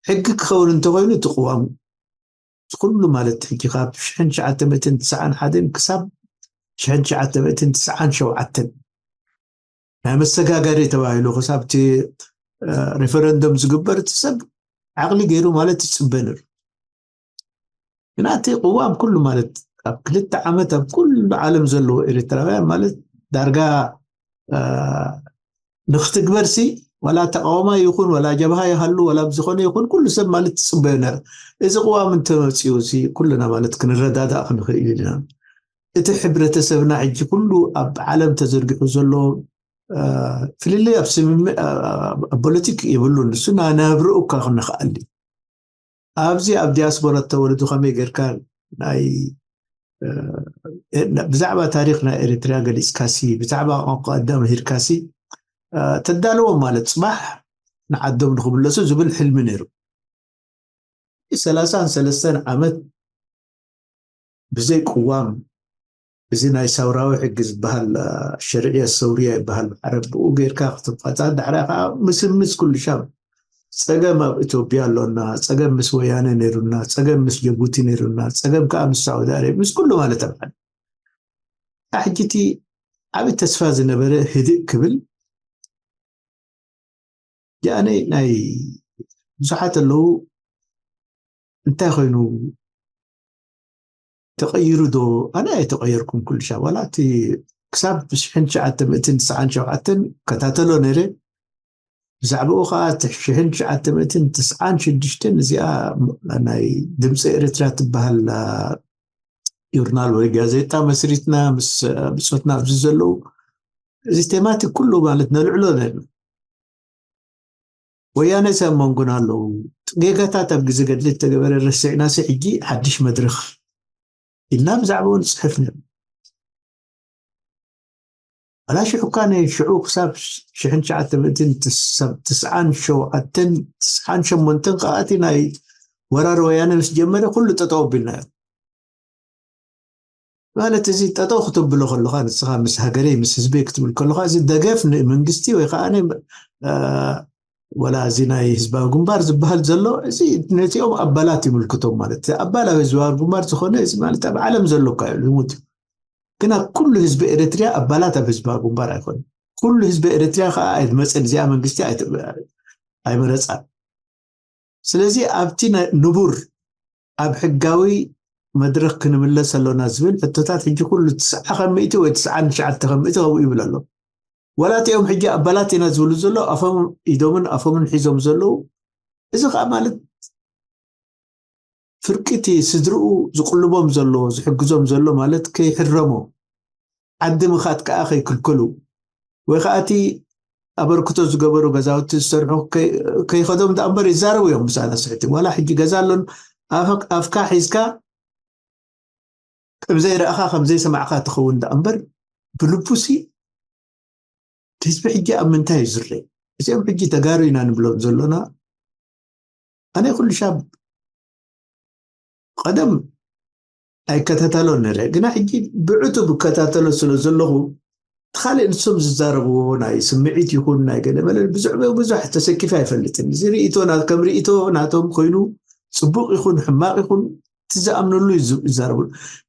ሕጊ ክኸውን እንተኮይኑ እቲ ቅዋም ኩሉ ማለት ሕጂ ካብ ሽሕን ትሽዓተ ሚእትን ትስዓን ሓደን ክሳብ ሽሕን ትሽዓተ ሚእትን ትስዓን ሸውዓተን ናይ መሰጋገሪ ተባሂሉ ክሳብ እቲ ሬፈረንደም ዝግበር እቲ ሰብ ዓቕሊ ገይሩ ማለት ይፅበ ነሩ ግና እቲ ቅዋም ኩሉ ማለት ኣብ ክልተ ዓመት ኣብ ኩሉ ዓለም ዘለዉ ኤርትራውያን ማለት ዳርጋ ንክትግበር ሲ ዋላ ተቃዋማይ ይኹን ዋላ ጀብሃ ይሃሉ ዋላ ብዝኾነ ይኹን ኩሉ ሰብ ማለት ትፅበዮ ነር እዚ ቅዋም እንተመፅኡ ሲ ኩልና ማለት ክንረዳዳእ ክንኽእል ኢና እቲ ሕብረተሰብና ሕጂ ኩሉ ኣብ ዓለም ተዘርጊሑ ዘሎ ፍልልይ ኣብ ስምምዕ ኣብ ፖለቲክ የብሉን ንሱ ናናብርኡ እኳ ክንኽኣል ኣብዚ ኣብ ዲያስፖራ ተወለዱ ከመይ ጌርካ ናይ ብዛዕባ ታሪክ ናይ ኤርትራ ገሊፅካሲ ብዛዕባ ቋንቋ ኣዳምሂርካሲ ተዳለዎም ማለት ፅባሕ ንዓዶም ንክምለሱ ዝብል ሕልሚ ነይሩ ሰላሳን ሰለስተን ዓመት ብዘይ ቅዋም እዚ ናይ ሳውራዊ ሕጊ ዝበሃል ሸርዕየ ሰውርያ ይበሃል ዓረብ ብኡ ጌርካ ክትቋፃ ዳሕራ ከዓ ምስምስ ኩሉ ሻብ ፀገም ኣብ ኢትዮጵያ ኣሎና ፀገም ምስ ወያነ ነይሩና ፀገም ምስ ጀቡቲ ነይሩና ፀገም ከዓ ምስ ሳዑዲ ኣረብ ምስ ኩሉ ማለት ኣብ ሓደ ሕጂ እቲ ዓብ ተስፋ ዝነበረ ህድእ ክብል ያኔ ናይ ብዙሓት ኣለዉ እንታይ ኮይኑ ተቐይሩ ዶ ኣነ ኣይተቐየርኩም ኩሉ ሻብ ዋላ እቲ ክሳብ ሽሕን ትሽዓተ ሚእትን ትስዓን ሸውዓተን ከታተሎ ነይረ ብዛዕባኡ ከዓ እቲ ሽሕን ትሽዓተ ሚእትን ትስዓን ሽዱሽተን እዚኣ ናይ ድምፂ ኤርትራ ትበሃል ዮርናል ወይ ጋዜጣ መስሪትና ምስ ብፆትና ኣብዚ ዘለዉ እዚ ቴማቲክ ኩሉ ማለት ነልዕሎ ነርና ወያነ ሰብ መንጎና ኣለዉ ጌጋታት ኣብ ግዜ ገድሊ እተገበረ ረስዕናሲ ሕጂ ሓድሽ መድረኽ ኢልና ብዛዕባኡ ንፅሕፍ ነርና ኣላ ሽዑ እኳ ናይ ሽዑ ክሳብ ሽሕን ትሽዓተ ሚእትን ትስዓን ሸውዓተን ትስዓን ሸሞንተን ከዓ እቲ ናይ ወራር ወያነ ምስ ጀመረ ኩሉ ጠጠው ኣቢልናዮ ማለት እዚ ጠጠው ክተብሎ ከለካ ንስኻ ምስ ሃገረይ ምስ ህዝበይ ክትብል ከለካ እዚ ደገፍ ንመንግስቲ ወይ ከዓ ወላ እዚ ናይ ህዝባዊ ግንባር ዝበሃል ዘሎ እዚ ነዚኦም ኣባላት ይምልክቶም ማለት ኣባል ኣብ ህዝባዊ ግንባር ዝኾነ እዚ ማለት ኣብ ዓለም ዘሎ እኳ እዩ ልሙድ እዩ ግና ኩሉ ህዝቢ ኤርትርያ ኣባላት ኣብ ህዝባዊ ግንባር ኣይኮነ ኩሉ ህዝቢ ኤርትርያ ከዓ ኣይመፀን እዚኣ መንግስቲ ኣይመረፃን ስለዚ ኣብቲ ንቡር ኣብ ሕጋዊ መድረኽ ክንምለስ ኣሎና ዝብል ሕቶታት ሕጂ ኩሉ ትስዓ ከም ሚእቲ ወይ ትስዓን ትሽዓተ ከም ሚእቲ ከምኡ ይብል ኣሎ። ዋላ እቲኦም ሕጂ ኣባላት ኢና ዝብሉ ዘሎ ኣፎምን ኢዶምን ኣፎምን ሒዞም ዘለዉ፣ እዚ ከዓ ማለት ፍርቂ እቲ ስድርኡ ዝቕልቦም ዘሎ ዝሕግዞም ዘሎ ማለት ከይሕረሞ ዓዲ ምኻድ ከዓ ከይክልክሉ ወይ ከዓ እቲ ኣበርክቶ ዝገበሩ ገዛውቲ ዝሰርሑ ከይ- ከይኸዶም ደኣ እምበር ይዛረቡ እዮም ምሳና ስሕቲ ዋላ ሕጂ ገዛ ኣሎን ኣፈ- ኣፍካ ሒዝካ ከም ዘይረእኻ ከም ዘይሰማዕካ ትኸውን ደኣ እምበር ብልቡሲ ህዝቢ ሕጂ ኣብ ምንታይ እዩ ዝረይ? እዚኦም ሕጂ ተጋሩ ኢና ንብሎም ዘሎና ኣነ ኩሉ ሻብ ቀደም ኣይከታተሎ ነረ ግና ሕጂ ብዕቱ ብከታተሎ ስለ ዘለኹ ካልእ ንሶም ዝዛረብዎ ናይ ስምዒት ይኹን ናይ ገለ መለ ብዙሕ ብዙሕ ተሰኪፈ ኣይፈልጥን። እዚ ርእቶ ና- ከም ርእቶ ናቶም ኮይኑ ጽቡቕ ይኹን ሕማቕ ይኹን እቲ ዝኣምነሉ ይዝ- ይዛረብሉ።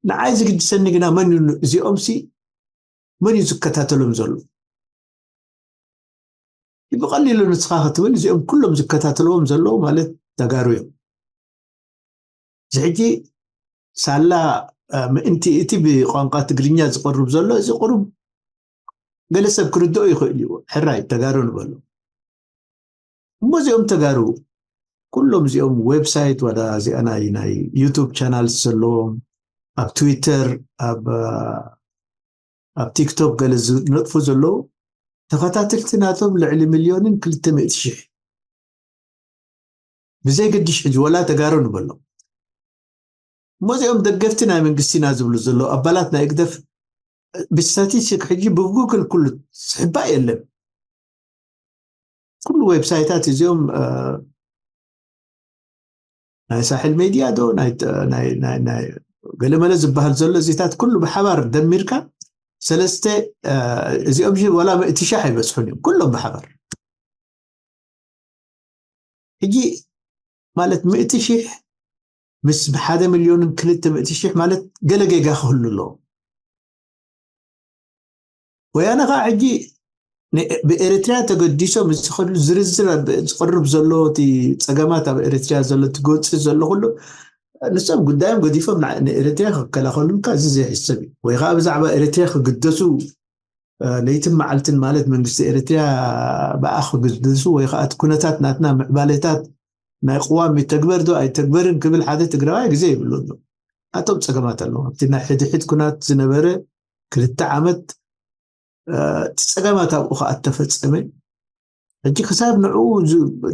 ንዓይ ዝግድሰኒ ግና መን እዩ እዚኦም ሲ መን እዩ ዝከታተሎም ዘሎ? ብቐሊሉ ንስኻ ክትብል እዚኦም ኩሎም ዝከታተልዎም ዘለዉ ማለት ተጋሩ እዮም። እዚ ሕጂ ሳላ እ፣ ምእንቲ እቲ ብቋንቋ ትግርኛ ዝቐርብ ዘሎ እዚ ቁሩብ ገለ ሰብ ክርድኦ ይኽእል እዩ። ሕራይ ተጋሩ ንበሉ። እሞ እዚኦም ተጋሩ ኩሎም እዚኦም ዌብሳይት ዋላ እዚኣ ናይ ናይ ዩቱብ ቻናልስ ዘለዎም ኣብ ትዊተር ኣብ ኣብ ቲክቶክ ገለ ዝነጥፉ ዘለዉ ተኸታተልቲ ናቶም ልዕሊ ሚልዮንን ክልተ ሚእቲ ሽሕ ብዘይገድሽ ሕጂ ወላ ተጋሩ ንበሎም እሞ እዚኦም ደገፍቲ ናይ መንግስቲና ዝብሉ ዘለዉ ኣባላት ናይ እግደፍ ብስታቲስቲክ ሕጂ ብጉግል ኩሉ ዝሕባእ የለን ኩሉ ዌብሳይታት እዚኦም ናይ ሳሕል ሜድያ ዶ ገለመለ ዝበሃል ዘሎ እዚታት ኩሉ ብሓባር ደሚርካ ሰለስተ እዚኦም ወላ ምእቲ ሻሕ ኣይበፅሑን እዮም ኩሎም ብሓባር ሕጂ ማለት ምእቲ ሺሕ ምስ ሓደ ሚልዮንን ክልተ ምእቲ ሺሕ ማለት ገለ ጌጋ ክህሉ ኣለዎ ወያነ ከዓ ሕጂ ብኤርትርያ ተገዲሶም እዚ ከሉ ዝርዝር ዝቅርብ ዘሎ እቲ ፀገማት ኣብ ኤርትርያ ዘሎ ትጎፅእ ዘሎ ኩሉ ንሶም ጉዳዮም ገዲፎም ንኤርትርያ ክከላኸሉልካ እዚ ዘይሕሰብ እዩ ወይ ከዓ ብዛዕባ ኤርትርያ ክግደሱ ለይትን መዓልትን ማለት መንግስቲ ኤርትርያ ብኣ ክግደሱ ወይ ከዓ እቲ ኩነታት ናትና ምዕባለታት ናይ ቅዋም ይተግበር ዶ ኣይተግበርን ክብል ሓደ ትግራዋይ ግዜ ይብሉ ኣሎ ኣቶም ፀገማት ኣለዎ ኣብቲ ናይ ሕድሕድ ኩናት ዝነበረ ክልተ ዓመት እቲ ፀገማት ኣብኡ ከዓ እተፈፀመ ሕጂ ክሳብ ንዕኡ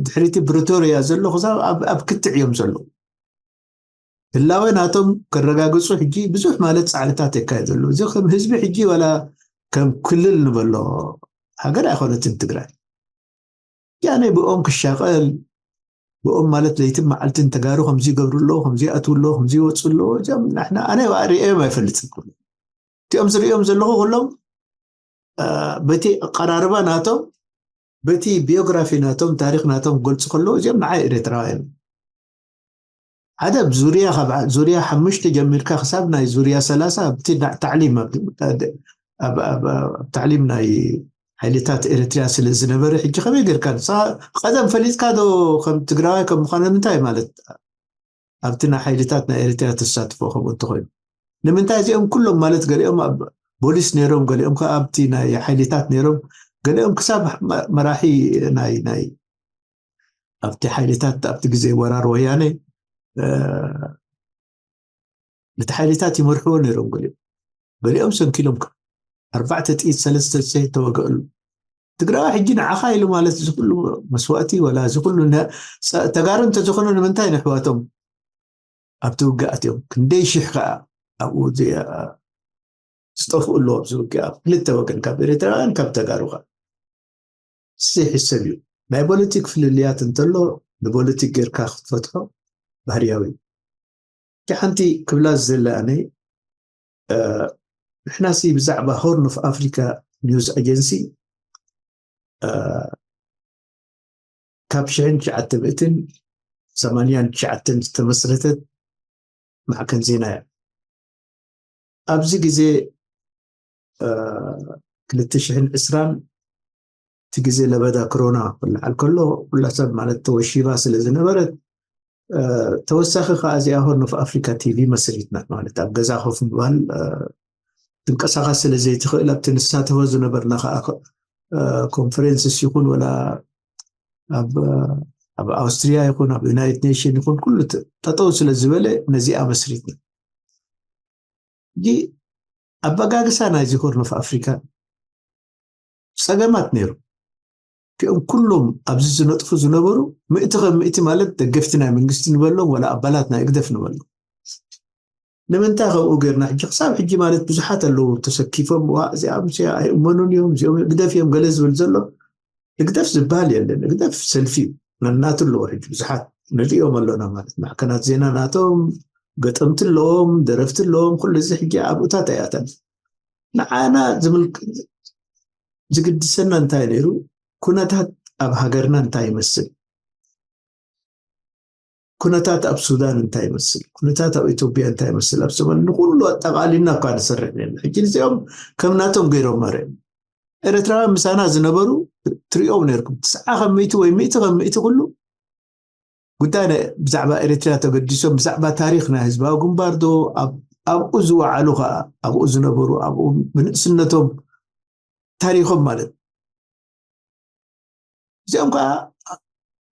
ድሕሪቲ ፕሪቶርያ ዘሎ ክሳብ ኣብ ክትዕ እዮም ዘለዉ ህላወ ናቶም ክረጋግፁ ሕጂ ብዙሕ ማለት ፃዕርታት የካየድ ዘሎ እዚ ከም ህዝቢ ሕጂ ዋላ ከም ክልል ንበሎ ሃገር ኣይኮነትን ትግራይ ያነ ብኦም ክሻቀል ብኦም ማለት ለይትን መዓልትን ተጋሩ ከምዚ ይገብሩ ኣለዉ ከምዚ ይኣትዉ ኣለዉ ከምዚ ይወፁ ኣለዉ እዚኦም ንሕና ኣነ ርእዮም ኣይፈልጥን ኩሉ እቲኦም ዝርእዮም ዘለኹ ኩሎም በቲ ኣቀራርባ ናቶም በቲ ቢዮግራፊ ናቶም ታሪክ ናቶም ክገልፁ ከለዉ እዚኦም ንዓይ ኤርትራውያን ሓደ ብ ዙርያ ካብ ዙርያ ሓሙሽተ ጀሚርካ ክሳብ ናይ ዙርያ ሰላሳ ኣብቲ ታዕሊም ኣብ ታዕሊም ናይ ሓይልታት ኤርትርያ ስለ ዝነበረ ሕጂ ከመይ ጌርካ ንስኻ ቀደም ፈሊጥካ ዶ ከም ትግራዋይ ከም ምዃነ ንምንታይ ማለት ኣብቲ ናይ ሓይልታት ናይ ኤርትርያ ተሳትፎ ከምኡ እንተኮይኑ ንምንታይ እዚኦም ኩሎም ማለት ገሊኦም ኣብ ቦሊስ ነይሮም ገሊኦም ከዓ ኣብቲ ናይ ሓይልታት ነይሮም ገሊኦም ክሳብ መራሒ ናይ ናይ ኣብቲ ሓይልታት ኣብቲ ግዜ ወራር ወያነ ነቲ ሓይልታት ይመርሕዎ ነይሮም ገሊኦም ገሊኦም ሰንኪሎም ከ ኣርባዕተ ጥይት ሰለስተ ዝተወገአሉ ትግራዊ ሕጂ ንዓኻ ኢሉ ማለት እዚ ኩሉ መስዋእቲ ወላ እዚ ኩሉ ተጋሩ እንተዝኾኑ ንምንታይ ንሕዋቶም ኣብቲ ውግእ ኣትዮም ክንደይ ሽሕ ከዓ ኣብኡ ዝጠፍኡ ኣለዉ ኣብዚ ውግእ ኣብ ክልተ ወገን ካብ ኤርትራውያን ካብ ተጋሩ ከዓ እዚ ሕሰብ እዩ ናይ ፖለቲክ ፍልልያት እንተሎ ንፖለቲክ ጌርካ ክትፈትሖ ባህርያዊ እዩ ሓንቲ ክብላ ዝደለ ኣነ ንሕናሲ ብዛዕባ ሆርን ኦፍ ኣፍሪካ ኒውስ ኣጀንሲ ካብ ሽሕን ትሽዓተ ሚእትን ሰማንያን ትሽዓተን ዝተመስረተት ማዕከን ዜና እያ ኣብዚ ግዜ ክልተ ሽሕን ዕስራን እቲ ግዜ ለበዳ ክሮና ክልዓል ከሎ ኩላ ሰብ ማለት ተወሺባ ስለ ዝነበረት ተወሳኺ ከዓ እዚኣ ሆርን ኦፍ ኣፍሪካ ቲቪ መስሪትና ማለት ኣብ ገዛ ኮፍ ምባል ትንቀሳቐስ ስለ ዘይትኽእል ኣብቲ ንሳተፎ ዝነበርና ከዓ ኮንፈረንስስ ይኹን ወላ ኣብ ኣውስትሪያ ይኹን ኣብ ዩናይትድ ኔሽን ይኹን ኩሉ ጠጠው ስለ ዝበለ ነዚኣ መስሪትና። ሕጂ ኣበጋግሳ ናይዚ ሆርን ኦፍ ኣፍሪካ ፀገማት ነይሩ። እቲኦም ኩሎም ኣብዚ ዝነጥፉ ዝነበሩ ምእቲ ከም ምእቲ ማለት ደገፍቲ ናይ መንግስቲ ንበሎም ወላ ኣባላት ናይ እግደፍ ንበሎም። ንምንታይ ከምኡ ገርና ሕጂ ክሳብ ሕጂ ማለት ብዙሓት ኣለዉ ተሰኪፎም ዋ እዚኣም ኣይእመኑን እዮም እዚኦም እግደፍ እዮም ገለ ዝብል ዘሎ። እግደፍ ዝበሃል የለን። እግደፍ ሰልፊ እዩ። ነናቱ ኣለዎ ሕጂ ብዙሓት ንሪኦም ኣሎና ማለት ማዕከናት ዜና ናቶም ገጠምቲ ኣለዎም ደረፍቲ ኣለዎም ኩሉ እዚ ሕጂ ኣብኡታት ኣይኣተን። ንዓና ዝግድሰና እንታይ ነይሩ? ኩነታት ኣብ ሃገርና እንታይ ይመስል? ኩነታት ኣብ ሱዳን እንታይ ይመስል? ኩነታት ኣብ ኢትዮጵያ እንታይ ይመስል? ኣብ ሶማል ንኩሉ ኣጠቃሊልና እኳ ንሰርሕ ነና። ሕጂ እዚኦም ከም ናቶም ገይሮም ማረ ኤርትራውያን ምሳና ዝነበሩ ትሪኦም ነርኩም ትስዓ ከም ሚእቲ ወይ ሚእቲ ከም ሚእቲ ኩሉ ጉዳይ ብዛዕባ ኤርትራ ተገዲሶም ብዛዕባ ታሪኽ ናይ ህዝባዊ ግንባር ዶ ኣብኡ ዝወዓሉ ከዓ ኣብኡ ዝነበሩ ኣብኡ ብንእስነቶም ታሪኾም ማለት እዚኦም ከዓ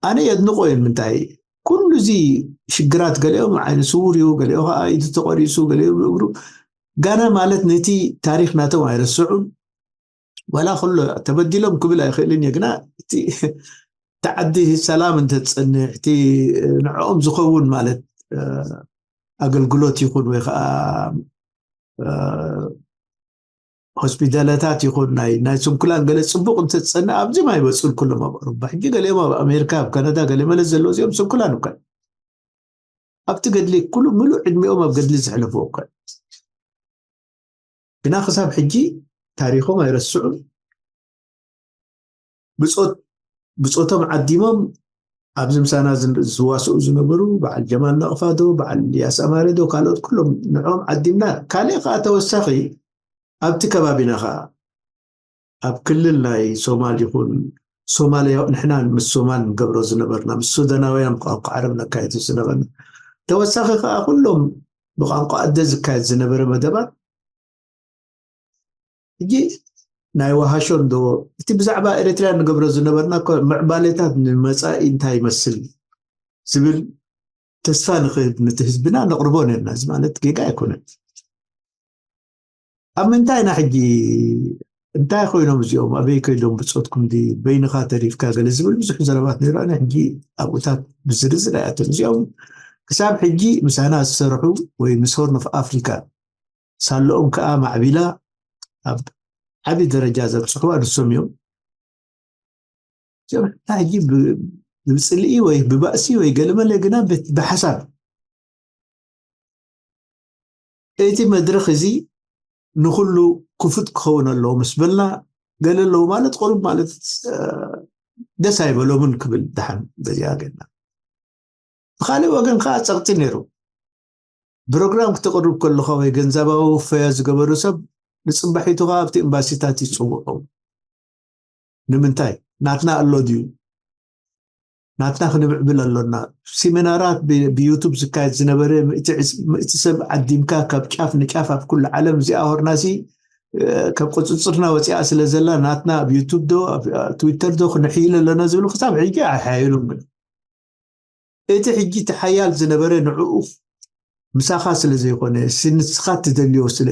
ኣነ የድንቆ እዮም ምንታይ ኩሉ እዚ ሽግራት ገሊኦም ዓይነ ስውር እዩ ገሊኦ ከዓ ኢዱ ተቆሪሱ ገሊኦም እግሩ ጋና ማለት ነቲ ታሪኽ ናቶም ኣይረስዑን ዋላ ከሎ ተበዲሎም ክብል ኣይኽእልን እየ ግና እቲ ተዓዲ ሰላም እንተትፀንሕ እቲ ንዕኦም ዝኸውን ማለት ኣገልግሎት ይኹን ወይ ከዓ ሆስፒታላታት ይኹን ናይ ናይ ስንኩላን ገለ ፅቡቅ እንተትፀንሕ ኣብዚም ኣይበፁን ኩሎም ኣብ ኣውሮፓ ሕጂ ገሊኦም ኣብ ኣሜሪካ ኣብ ካናዳ ገለ መለ ዘለዎ እዚኦም ስንኩላን እኳ ኣብቲ ገድሊ ኩሉ ምሉእ ዕድሚኦም ኣብ ገድሊ ዘሕለፍዎ እኳ ግና ክሳብ ሕጂ ታሪኾም ኣይረስዑን ብፆት ብፆቶም ዓዲሞም ኣብዚ ምሳና ዝዋስኡ ዝነበሩ በዓል ጀማል ነቕፋዶ በዓል ያስ ኣማሬዶ ካልኦት ኩሎም ንዕኦም ዓዲምና ካልእ ከዓ ተወሳኺ ኣብቲ ከባቢና ከዓ ኣብ ክልል ናይ ሶማል ይኹን ሶማልያ ንሕና ምስ ሶማል ንገብሮ ዝነበርና ምስ ሱዳናውያን ቋንቋ ዓረብ ነካይዱ ዝነበርና ተወሳኺ ከዓ ኩሎም ብቋንቋ ኣደ ዝካየድ ዝነበረ መደባት ሕጂ ናይ ወሃሾ እንዶ እቲ ብዛዕባ ኤርትራ ንገብሮ ዝነበርና ምዕባሌታት ንመፃኢ እንታይ ይመስል ዝብል ተስፋ ንክህብ ነቲ ህዝብና ነቕርቦ ነርና እዚ ማለት ጌጋ ኣይኮነን ኣብ ምንታይ ኢና ሕጂ እንታይ ኮይኖም እዚኦም ኣበይ ከይዶም ብፆትኩም ዲ በይንኻ ተሪፍካ ገለ ዝብል ብዙሕ ዘረባት ነይሩ ኣነ ሕጂ ኣብኡታት ብዝርዝር ኣይኣትን እዚኦም ክሳብ ሕጂ ምሳና ዝሰርሑ ወይ ምስ ሆርን ኦፍ ኣፍሪካ ሳለኦም ከዓ ማዕቢላ ኣብ ዓብዪ ደረጃ ዘብፅሕዋ ንሶም እዮም እዚኦም ሕጂ ብፅልኢ ወይ ብባእሲ ወይ ገለመለ ግና ብሓሳብ እቲ መድረኽ እዚ ንኩሉ ክፉት ክኸውን ኣለዎ ምስ በልና ገለ ኣለዉ ማለት ቁሩብ ማለት ደስ ኣይበሎምን ክብል ደሓን በዚኣ ገና ብካልእ ወገን ከዓ ፀቕጢ ነይሩ ፕሮግራም ክተቕርብ ከለኻ ወይ ገንዘባዊ ውፈያ ዝገበሩ ሰብ ንፅባሒቱ ከዓ ኣብቲ ኤምባሲታት ይፅውዑ ንምንታይ ናትና ኣሎ ድዩ ናትና ክንምዕብል ኣሎና ሲሚናራት ብዩቱብ ዝካየድ ዝነበረ ምእቲ ሰብ ዓዲምካ ካብ ጫፍ ንጫፍ ኣብ ኩሉ ዓለም እዚኣ ሆርናሲ ካብ ቁፅፅርና ወፂኣ ስለ ዘላ ናትና ኣብ ዩቱብ ዶ ትዊተር ዶ ክንሕይል ኣለና ዝብሉ ክሳብ ሕጂ ኣይሓየሉን እቲ ሕጂ እቲ ሓያል ዝነበረ ንዕኡ ምሳኻ ስለ ዘይኮነ ንስኻ ትደልዮ ስለ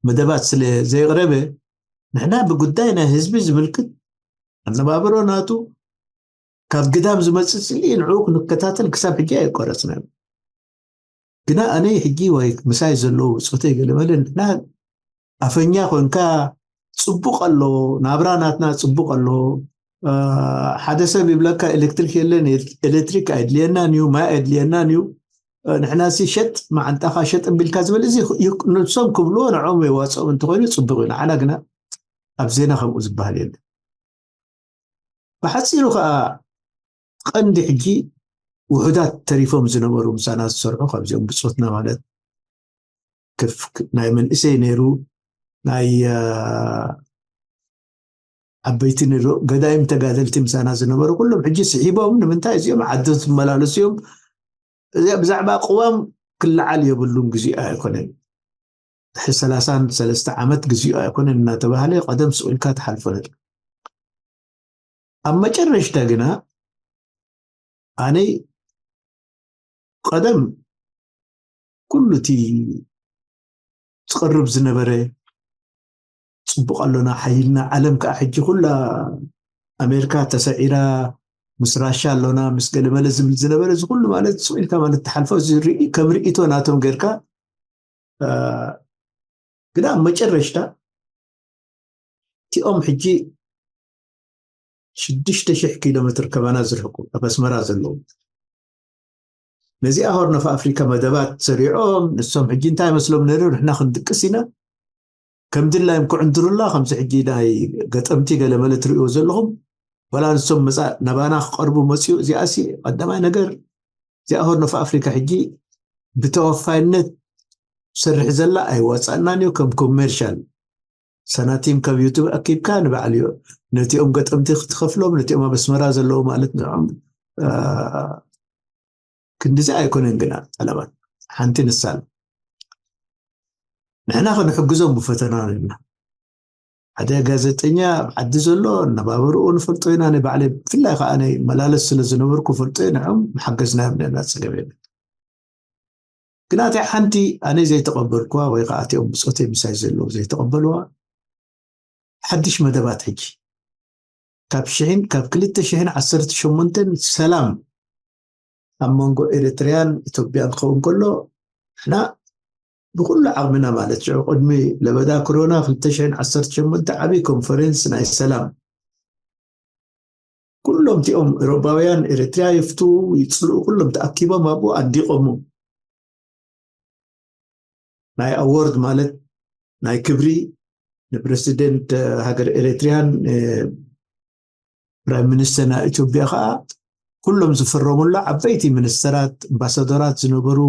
መደባት ስለ ዘየቕረበ ንሕና ብጉዳይ ናይ ህዝቢ ዝምልክት ኣነባብሮ ናቱ ካብ ግዳም ዝመፅእ ፅልኢ ንዕኡ ክንከታተል ክሳብ ሕጂ ኣየቋረፅናዮ ግና ኣነ ሕጂ ወይ ምሳይ ዘለዉ ብፆተይ ገለመለ ንሕና ኣፈኛ ኮንካ ፅቡቅ ኣሎ ናብራ ናትና ፅቡቅ ኣሎ ሓደ ሰብ ይብለካ ኤሌክትሪክ የለን ኤሌክትሪክ ኣይድልየናን እዩ ማይ ኣይድልየናን እዩ ንሕና ሲ ሸጥ መዓንጣኻ ሸጥ ቢልካ ዝብል እዚ ንሶም ክብልዎ ንዕኦም የዋፅኦም እንተኮይኑ ፅቡቅ እዩ ንዓና ግና ኣብ ዜና ከምኡ ዝበሃል የለን ብሓፂሩ ከዓ ቀንዲ ሕጂ ውሑዳት ተሪፎም ዝነበሩ ምሳና ዝሰርሑ ካብዚኦም ብፆትና ማለት ናይ መንእሰይ ነይሩ ናይ ዓበይቲ ንርኦ፣ ገዳይም ተጋደልቲ ምሳና ዝነበሩ ኩሎም ሕጂ ስሒቦም፣ ንምንታይ እዚኦም ዓዲ ዝመላለሱ እዮም? እዚኣ ብዛዕባ ቅዋም ክለዓል የብሉን፣ ግዜኡ ኣይኮነን። ድሕሪ ሰላሳን ሰለስተ ዓመት ግዜኡ ኣይኮነን እናተባህለ ቀደም ስቕ ኢልካ ትሓልፎ ነጥቢ። ኣብ መጨረሽታ ግና ኣነ ቀደም ኩሉ እቲ ዝቐርብ ዝነበረ ጽቡቕ ኣሎና፣ ሓይልና፣ ዓለም ከኣ ሕጂ ኩላ ኣሜሪካ ተሰዒራ፣ ምስ ራሻ ኣሎና፣ ምስ ገለመለ ዝብል ዝነበረ፣ እዚ ኩሉ ማለት ስቕ ኢልካ ማለት ትሓልፎ፣ እዚ ርኢ-፣ ከም ርእይቶ ናቶም ጌርካ፣ እ፣ ግና ኣብ መጨረሽታ እቲኦም ሕጂ ሽዱሽተ ሽሕ ኪሎ ሜትር ከባና ዝርሕቁ ኣብ ኣስመራ ዘለዉ፣ ነዚኣ ሆርን ኦፍ ኣፍሪካ መደባት ሰሪዖም፣ ንሶም ሕጂ እንታይ መስሎም ነይሩ? ንሕና ክንድቅስ ኢና፣ ከም ድላዮም ክዕንድሩላ፣ ከምዚ ሕጂ ናይ ገጠምቲ ገለመለ ትርእይዎ ዘለኹም፣ ዋላ ንሶም መጻ-፣ ናባና ክቐርቡ መጽኡ። እዚኣሲ ቀዳማይ ነገር፣ እዚኣ ሆርን ኦፍ ኣፍሪካ ሕጂ ብተወፋይነት ትሰርሕ ዘላ ኣይዋጻእናን እዩ። ከም ኮሜርሻል ሳናቲም ካብ ዩቱብ ኣኪብካ ንባዕሉ እዩ። ነቲኦም ገጠምቲ ክትኸፍሎም፣ ነቲኦም ኣብ ኣስመራ ዘለዉ ማለት ንዕኦም፣ አ፣ ክንድዚ ኣይኮነን ግና ጠለባት። ሓንቲ ንሳን ንሕና ክንሕግዞም ብፈተና ነና። ሓደ ጋዜጠኛ ኣብ ዓዲ ዘሎ ኣነባበርኡ ንፈልጦ ኢና። ኣነ ባዕለይ ብፍላይ ከዓ ኣነ መላለስ ስለ ዝነበርኩ ፈልጦ እየ። ንዕኦም ምሓገዝናዮም ነና፣ ጸገም የለን። ግና እታ ሓንቲ ኣነ ዘይተቐበልኩዋ ወይ ከዓ እቲኦም ብጾተይ ምሳይ ዘለዉ ዘይተቐበልዋ ሓድሽ መደባት ሕጂ ካብ ሽሕን፣ ካብ ክልተ ሽሕን ዓሰርተ ሸሞንተን ሰላም ኣብ መንጎ ኤሪትርያን ኢትዮጵያን ክኸውን ከሎ፣ ንሕና ብኩሉ ዓቕምና ማለት ሽዑ ቅድሚ ለበዳ ኮሮና ክልተ ሽሕን ዓሰርተ ሸሞንተ ዓብዪ ኮንፈረንስ ናይ ሰላም ኩሎም እቲኦም ኤሮባውያን ኤሪትርያ ይፍትዉ ይጽልኡ ኩሎም ተኣኪቦም ኣብኡ ኣዲቖሙ። ናይ ኣዎርድ ማለት ናይ ክብሪ ንፕረሲደንት ሃገር ኤሪትርያን፣ እ፣ ፕራይም ሚኒስተር ናይ ኢትዮጵያ ከዓ ኩሎም ዝፈረሙላ ዓበይቲ ሚኒስተራት፣ ኣምባሳደራት ዝነበሩ፣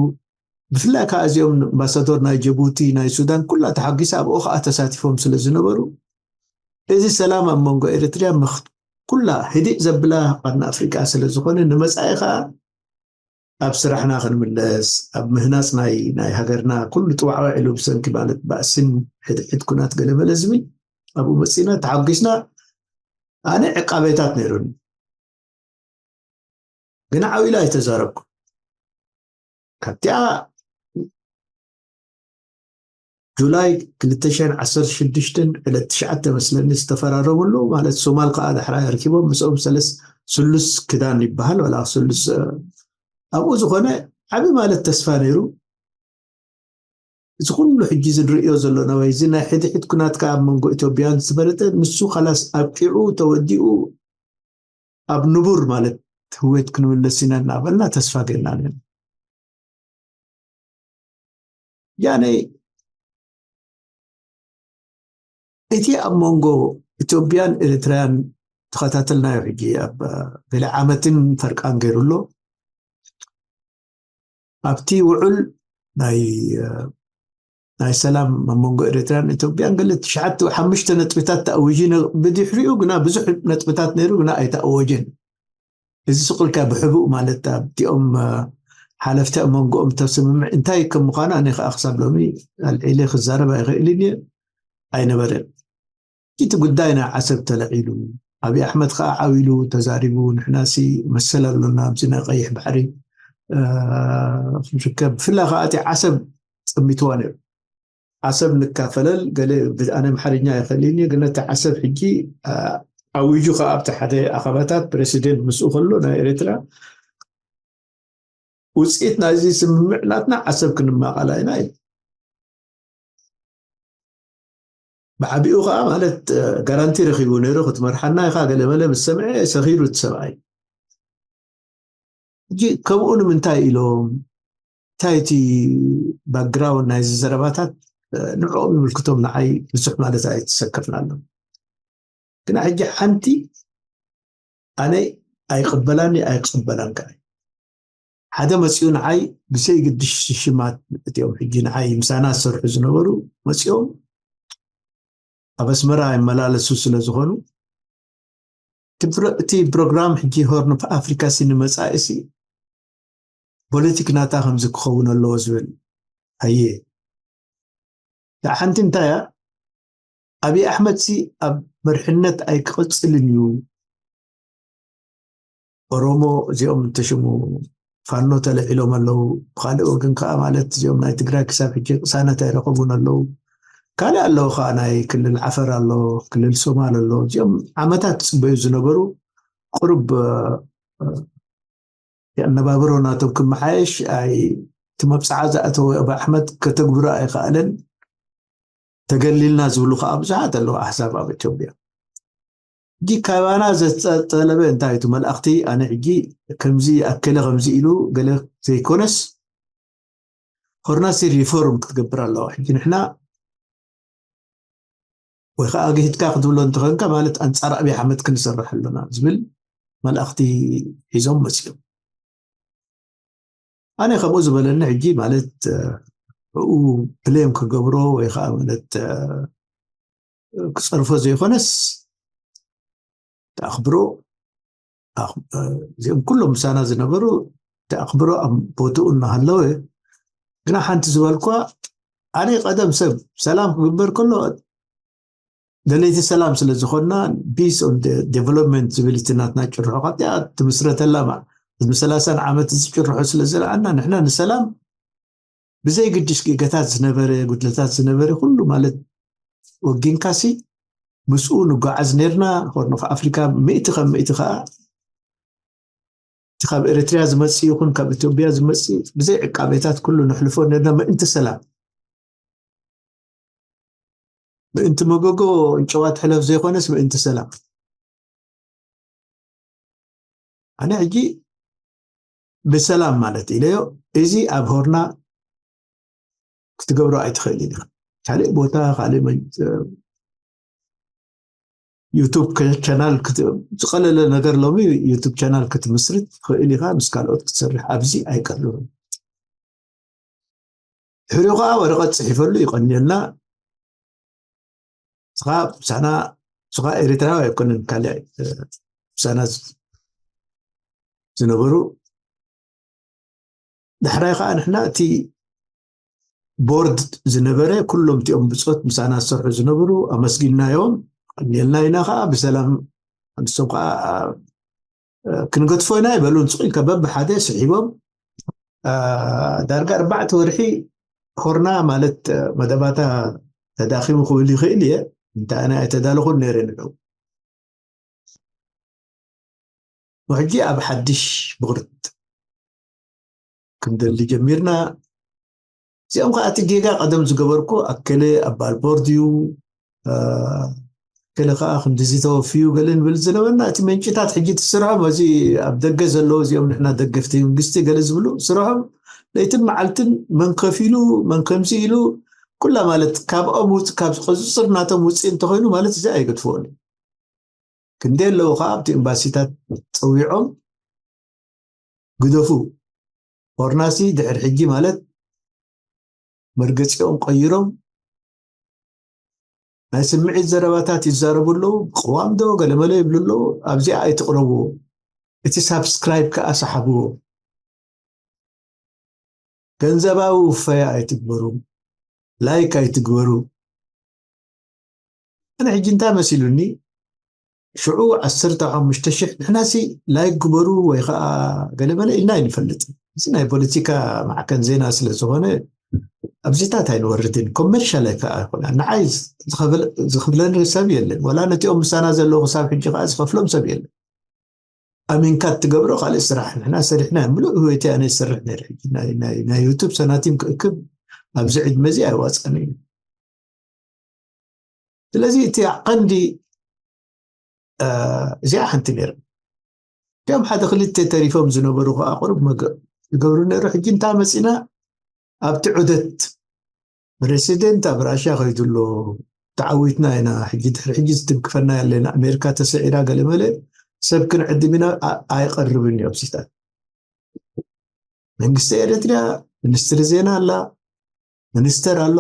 ብፍላይ ከዓ እዚኦም ኣምባሳደር ናይ ጅቡቲ፣ ናይ ሱዳን ኩላ ተሓጒሳ ኣብኡ ከዓ ተሳቲፎም ስለ ዝነበሩ፣ እዚ ሰላም ኣብ መንጎ ኤሪትርያ ምኽ-፣ ኩላ ህድእ ዘብላ ቀርኒ ኣፍሪቃ ስለ ዝኾነ፣ ንመጻኢ ከዓ ኣብ ስራሕና ክንምለስ፣ ኣብ ምህናጽ ናይ፣ ናይ ሃገርና ኩሉ ጥዋዕዋዕ ኢሉ ብሰንኪ ማለት ባእስን ሕድሕድ ኩናት ገለመለ ዝብል ኣብኡ መጺና ተሓጒስና። ኣነ ዕቃቤታት ነይሩኒ፣ ግን ዓው ኢለ ኣይተዛረብኩ። ካብቲኣ ጁላይ ክልተ ሽሕን ዓሰርተ ሽዱሽተን ዕለት ትሽዓተ መስለኒ ዝተፈራረምሉ፣ ማለት ሶማል ከዓ ዳሕራይ ኣርኪቦም ምስኦም ሰለስ-፣ ስሉስ ክዳን ይበሃል፣ ወላ ስሉስ፣ እ፣ ኣብኡ ዝኾነ ዓቢ ማለት ተስፋ ነይሩ። እዚ ኩሉ ሕጂ እዚ ንርእዮ ዘለና ወይ እዚ ናይ ሕድሕድ ኩናት ከዓ ኣብ መንጎ ኢትዮጵያን ዝበለጠ ንሱ ካላስ ኣብቂዑ ተወዲኡ ኣብ ንቡር ማለት ህይወት ክንምለስ ኢና እናበልና ተስፋ ጌርና ነና። ያኔ እቲ ኣብ መንጎ ኢትዮጵያን ኤሪትራያን ተኸታተልናዮ ሕጂ ኣብ ገለ ዓመትን ፈርቃን ገይሩ ኣሎ። ኣብቲ ውዑል ናይ፣ ናይ ሰላም ኣብ መንጎ ኤሪትራን ኢትዮጵያን ገለ ትሽዓተ፣ ሓሙሽተ ነጥብታት ተኣዊጂ ነ-፣ ብድሕሪኡ ግና ብዙሕ ነጥብታት ነይሩ፣ ግና ኣይተኣወጀን። እዚ ስቕ ኢልካ ብሕቡእ ማለት ኣብቲኦም፣ እ፣ ሓለፍቲ ኣብ መንጎኦም ተስምምዕ እንታይ ከም ምዃኑ ኣነ ከዓ ክሳብ ሎሚ ኣልዒለ ክዛረብ ኣይኽእልን እየ፣ ኣይነበረን። እቲ ጉዳይ ናይ ዓሰብ ተለዒሉ፣ ኣብይ ኣሕመድ ከዓ ዓው ኢሉ ተዛሪቡ፣ ንሕናሲ መሰል ኣሎና ኣብዚ ናይ ቀይሕ ባሕሪ፣ እ፣ ክንርከብ። ብፍላይ ከዓ እቲ ዓሰብ ጸሚትዋ ነይሩ። ዓሰብ ንካፈለል፣ ገለ ብ-፣ ኣነ ኣምሓርኛ ኣይኽእልን እየ፣ ግን እቲ ዓሰብ ሕጂ፣ እ፣ ኣዊጁ ከዓ ኣብቲ ሓደ ኣኸባታት ፕረሲደንት ምስኡ ከሎ ናይ ኤርትራ ውፅኢት ናይዚ ስምምዕ ናትና ዓሰብ ክንማቓላ ኢና ኢሉ። ብዓቢኡ ከዓ ማለት፣ እ፣ ጋራንቲ ረኺቡ ነይሩ፣ ክትመርሓና ኢኻ ገለመለ ምስ ሰምዐ ሰኺሩ እቲ ሰብኣይ። ሕጂ ከምኡ ንምንታይ ኢሎም፣ እንታይ እቲ ባክግራውንድ ናይዚ ዘረባታት፣ እ፣ ንዕኦም ይምልክቶም፣ ንዓይ ብዙሕ ማለት ኣይተሰከፍናሎም። ግና ሕጂ ሓንቲ ኣነ ኣይቕበላን እየ፣ ኣይቅበላን ከኣ። ሓደ መጺኡ ንዓይ ብዘይግድሽ ሽማት እቲኦም ሕጂ ንዓይ ምሳና ዝሰርሑ ዝነበሩ መጺኦም ኣብ ኣስመራ ይመላለሱ ስለ ዝኾኑ፣ እቲ ፕሮ- እቲ ፕሮግራም ሕጂ ሆርን ኦፍ ኣፍሪካ ሲ ንመፃኢ ሲ ፖለቲክ ናታ ከምዚ ክኸውን ኣለዎ ዝብል ኣየ ደኣ ሓንቲ እንታይ እያ? ኣብይ ኣሕመድ ሲ ኣብ መርሕነት ኣይክቕፅልን እዩ። ኦሮሞ እዚኦም እንተሽሙ ፋኖ ተለዒሎም ኣለዉ። ብካልእ ወገን ከዓ ማለት እዚኦም ናይ ትግራይ ክሳብ ሕጂ ቅሳነት ኣይረኸቡን ኣለዉ። ካልእ ኣለዉ ከዓ ናይ ክልል ዓፈር ኣሎ፣ ክልል ሶማል ኣሎ። እዚኦም ዓመታት ዝፅበዩ ዝነበሩ ቁሩብ የኣነባብሮ ናቶም ክመሓየሽ ኣይ እቲ መብፅዓ ዝኣተወ ኣብይ ኣሕመድ ከተግብሮ ኣይከኣለን። ተገሊልና ዝብሉ ከዓ ብዙሓት ኣለዉ ኣሕዛብ ኣብ ኢትዮጵያ። ሕጂ ካባና ዘጠለበ እንታይ እቲ መልእኽቲ ኣነ ሕጂ ከምዚ ኣከለ ከምዚ ኢሉ ገለ ዘይኮነስ ሆርናሲ ሪፎርም ክትገብር ኣለዋ። ሕጂ ንሕና ወይ ከዓ ኣግሂድካ ክትብሎ እንተኾንካ ማለት ኣንፃር ኣብይ ኣሕመድ ክንሰርሕ ኣለና ዝብል መልእኽቲ ሒዞም መፅዮም። ኣነ ከምኡ ዝበለኒ ሕጂ ማለት ብኡ ብሌም ክገብሮ ወይ ከዓ ማለት ክፀርፎ ዘይኮነስ ተኣኽብሮ እዚኦም ኩሎም ምሳና ዝነበሩ ተኣኽብሮ ኣብ ቦትኡ እናሃለወ ግና ሓንቲ ዝበልኳ ኣነ ቀደም ሰብ ሰላም ክግበር ከሎ ደለይቲ ሰላም ስለ ዝኾንና ቢስ ኦን ዴቨሎፕመንት ዝብል እቲ ናትና ጭርሖ ካብቲኣ ትምስረተላ ማ ቅድሚ ሰላሳን ዓመት እዚ ጭርሖ ስለ ዝለዓልና ንሕና ንሰላም ብዘይ ግድሽ ጌጋታት ዝነበረ ጉድለታት ዝነበረ ኩሉ ማለት ወጊንካሲ ምስኡ ንጓዓዝ ነርና። ሆርን ኦፍ ኣፍሪካ ምእቲ ካብ ምእቲ ከዓ እቲ ካብ ኤርትርያ ዝመፅእ ይኹን ካብ ኢትዮጵያ ዝመፅእ ብዘይ ዕቃቤታት ኩሉ ንሕልፎ ነርና ምእንቲ ሰላም ምእንቲ መጎጎ እንጨዋ ትሕለፍ ዘይኮነስ ምእንቲ ሰላም። ኣነ ሕጂ ብሰላም ማለት ኢለዮ እዚ ኣብ ሆርና ክትገብሮ ኣይትኽእል ኢኻ። ካልእ ቦታ ካልእ መን- ዩቱብ ቻናል ዝቀለለ ነገር ሎሚ ዩቱብ ቻናል ክትምስርት ትኽእል ኢኻ፣ ምስ ካልኦት ክትሰርሕ ኣብዚ ኣይቀልሉን። ድሕሪኡ ከዓ ወረቐት ፅሒፈሉ ይቐንየልና። ስኻ ምሳና ስኻ ኤርትራዊ ኣይኮነን ካልእ ምሳና ዝነበሩ ዳሕራይ ከዓ ንሕና እቲ ቦርድ ዝነበረ ኩሎም እቲኦም ብፆት ምሳና ዝሰርሑ ዝነበሩ ኣመስጊንናዮም ቀኒልና ኢና ከዓ ብሰላም ንሶም ከዓ ክንገድፎ ኢና ይበሉ ንስቕ ኢልካ በብሓደ ስሒቦም ዳርጋ ኣርባዕተ ወርሒ ሆርና ማለት መደባታ ተዳኺሙ ክብል ይኽእል እየ እንታይ ኣነ ኣይተዳለኹን ነይረ ንዑ ሕጂ ኣብ ሓድሽ ብቕርት ክንደሊ ጀሚርና እዚኦም ከዓ እቲ ጌጋ ቀደም ዝገበርኩ ኣከለ ኣባል ቦርድ እዩ ገለ ከዓ ክንድዚ ተወፍዩ ገለ ንብል ዝነበርና እቲ መንጭታት ሕጂ እቲ ስርሖም እዚ ኣብ ደገ ዘለዉ እዚኦም ንሕና ደገፍቲ መንግስቲ ገለ ዝብሉ ስርሖም ለይትን መዓልትን መን ከፊሉ መን ከምዚ ኢሉ ኩላ ማለት ካብኦም ውፅ ካብ ቁፅፅር ናቶም ውፅእ እንተኮይኑ ማለት እዚ ኣይገድፍዎን ክንደይ ኣለዉ ከዓ ኣብቲ ኤምባሲታት ፀዊዖም ግደፉ ሆርናሲ ድሕር ሕጂ ማለት መርገፂኦም ቀይሮም ናይ ስምዒት ዘረባታት ይዛረቡ ኣለዉ ቅዋም ዶ ገለመለ ይብሉ ኣለዉ ኣብዚኣ ኣይትቕረብዎ እቲ ሳብስክራይብ ከዓ ሰሓብዎ ገንዘባዊ ውፈያ ኣይትግበሩ ላይክ ኣይትግበሩ ኣነ ሕጂ እንታይ መሲሉኒ ሽዑ ዓሰርተ ሓሙሽተ ሽሕ ንሕናሲ ላይክ ግበሩ ወይ ከዓ ገለመለ ኢልና ኣይንፈልጥ እዚ ናይ ፖለቲካ ማዕከን ዜና ስለ ዝኾነ ኣብዚታት ኣይንወርድን ኮመርሻል ኣይከዓ ይኮና ንዓይ ዝኽብለኒ ሰብ የለን ወላ ነቲኦም ምሳና ዘለዉ ክሳብ ሕጂ ከዓ ዝኸፍሎም ሰብ የለን ኣሚንካ እትገብሮ ካልእ ስራሕ ንሕና ሰሪሕና ምሉእ ህይወተይ ኣነ ይሰርሕ ነይረ ሕጂ ናይ ዩቱብ ሰናቲም ክእክብ ኣብዚ ዕድመ እዚ ኣይዋፀኒ እዩ ስለዚ እቲ ቀንዲ እዚኣ ሓንቲ ነይራ እዚኦም ሓደ ክልተ ተሪፎም ዝነበሩ ከዓ ቁሩብ ይገብሩ ነይሩ ሕጂ እንታ መፂና ኣብቲ ዑደት ፕሬሲደንት ኣብ ራሽያ ከይዱ ኣሎ ተዓዊትና ኢና ሕጂ ድሕሪ ሕጂ ዝትንክፈና ኣለና ኣሜሪካ ተስዒራ ገለመለ ሰብ ክንዕድም ኢና ኣይቀርብን እዩ ኣብሲታት መንግስቲ ኤርትርያ ሚኒስትሪ ዜና ኣላ ሚኒስተር ኣሎ፣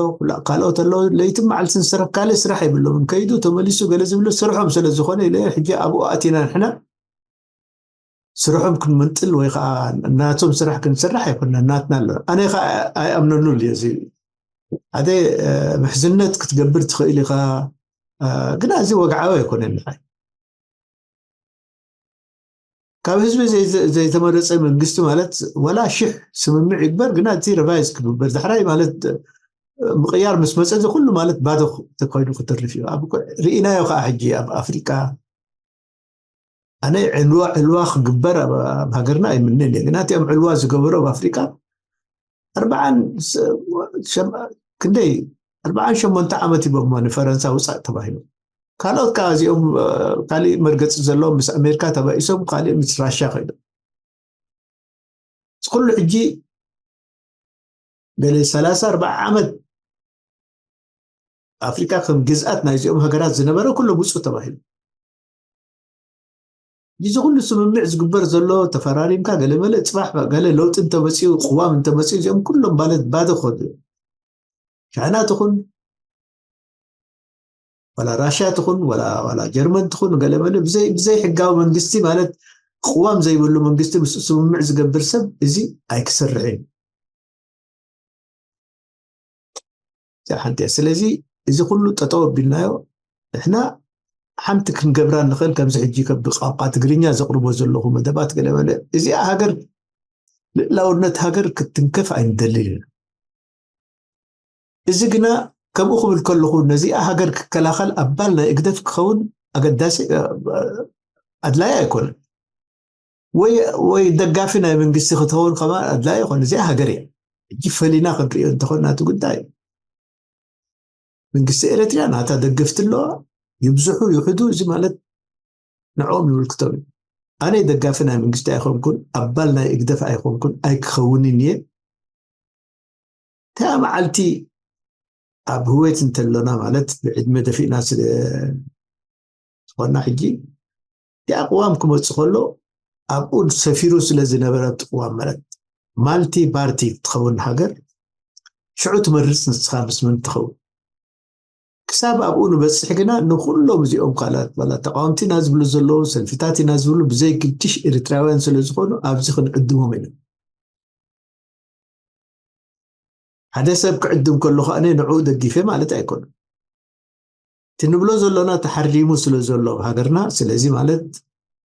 ካልኦት ኣሎ። ለይትን መዓልትን ስራሕ፣ ካልእ ስራሕ የብሎምን። ከይዱ ተመሊሱ ገለ ዝብሎ ስርሖም ስለ ዝኾነ ኢለ ሕጂ ኣብኡ ኣቲና ንሕና ስርሖም ክንምንጥል ወይ ከዓ ናቶም ስራሕ ክንሰርሕ ኣይኮነን፣ ናትና ኣሎ። ኣነ ከዓ ኣይኣምነሉን እየ። እዚ ሓደ ምሕዝነት ክትገብር ትኽእል ኢኻ፣ ግና እዚ ወግዓዊ ኣይኮነን ንዓይ። ካብ ህዝቢ ዘይተመረፀ መንግስቲ ማለት ዋላ ሽሕ ስምምዕ ይግበር፣ ግና እቲ ሪቫይዝ ክግበር ዳሕራይ ማለት ምቕያር ምስ መፀ እዚ ኩሉ ማለት ባዶ ተኮይኑ ክተርፍ እዩ። ርኢናዮ ከዓ ሕጂ ኣብ ኣፍሪቃ ኣነ ዕልዋ ዕልዋ ክግበር ኣብ ሃገርና ኣይምንን እየ፣ ግና እቲኦም ዕልዋ ዝገበሩ ኣብ ኣፍሪቃ ኣርባዓን ክንደይ ኣርባዓን ሸሞንተ ዓመት ሂቦሞ ንፈረንሳ ውፃእ ተባሂሉ። ካልኦት ከዓ እዚኦም ካሊእ መርገፂ ዘለዎም ምስ ኣሜሪካ ተባኢሶም፣ ካሊእ ምስ ራሻ ከይዶም። እዚ ኩሉ ሕጂ ገለ ሰላሳ ኣርባዓ ዓመት ኣፍሪካ ከም ግዝኣት ናይዚኦም ሃገራት ዝነበረ ኩሎም ውፁ ተባሂሉ። እዚ ኩሉ ስምምዕ ዝግበር ዘሎ ተፈራሪምካ ገለ መለ ፅባሕ ገለ ለውጢ እንተመፅኡ ቅዋም እንተመፅኡ እዚኦም ኩሎም ማለት ባዶ ክኸዱ እዮም። ቻይና ትኹን ዋላ ራሽያ ትኹን ዋላ ዋላ ጀርመን ትኹን ገለ መለ ብዘይ ብዘይ ሕጋዊ መንግስቲ ማለት ቅዋም ዘይብሉ መንግስቲ ምስ ስምምዕ ዝገብር ሰብ እዚ ኣይክሰርሕን። እዚኣ ሓንቲ እያ። ስለዚ እዚ ኩሉ ጠጠው ኣቢልናዮ ንሕና ሓንቲ ክንገብራ ንኽእል ከምዚ ሕጂ ከም ብቋንቋ ትግርኛ ዘቕርቦ ዘለኹ መደባት ገለ መለ እዚኣ ሃገር ልእላውነት ሃገር ክትንከፍ ኣይንደልን ኢና። እዚ ግና ከምኡ ክብል ከለኹ ነዚኣ ሃገር ክከላኸል ኣባል ናይ እግደፍ ክኸውን ኣገዳሲ ኣድላይ ኣይኮነን። ወይ ወይ ደጋፊ ናይ መንግስቲ ክትኸውን ከማ ኣድላይ ይኾን። እዚኣ ሃገር እያ። እጂ ፈሊና ክንሪኦ እንተኾንና እቲ ጉዳይ መንግስቲ ኤረትርያ ናታ ደገፍቲ ኣለዋ። ይብዝሑ ይሕዱ፣ እዚ ማለት ንዕኦም ይምልክቶም እዩ። ኣነ ደጋፊ ናይ መንግስቲ ኣይኮንኩን፣ ኣባል ናይ እግደፍ ኣይኮንኩን፣ ኣይክኸውንን እየ። እታ መዓልቲ ኣብ ህወት እንተሎና ማለት ብዕድመ ደፊእና ስለ ዝኾንና ሕጂ እቲ ኣቕዋም ክመፅእ ከሎ ኣብኡ ሰፊሩ ስለ ዝነበረ እቲ ቅዋም ማለት ማልቲ ፓርቲ ትኸውን ሃገር ሽዑ ትመርፅ ንስኻ ምስ መን ትኸውን። ክሳብ ኣብኡ ንበፅሕ ግና ንኩሎም እዚኦም ካልኣት ባላት ተቃወምቲ ኢና ዝብሉ ዘለዉ ሰልፊታት ኢና ዝብሉ ብዘይ ግድሽ ኤርትራውያን ስለ ዝኾኑ ኣብዚ ክንዕድሞም ኢና። ሓደ ሰብ ክዕድም ከሎ ከኣ ንዕኡ ደጊፈ ማለት ኣይኮነን። እቲ ንብሎ ዘሎና ተሓሪሙ ስለ ዘሎ ኣብ ሃገርና ስለዚ ማለት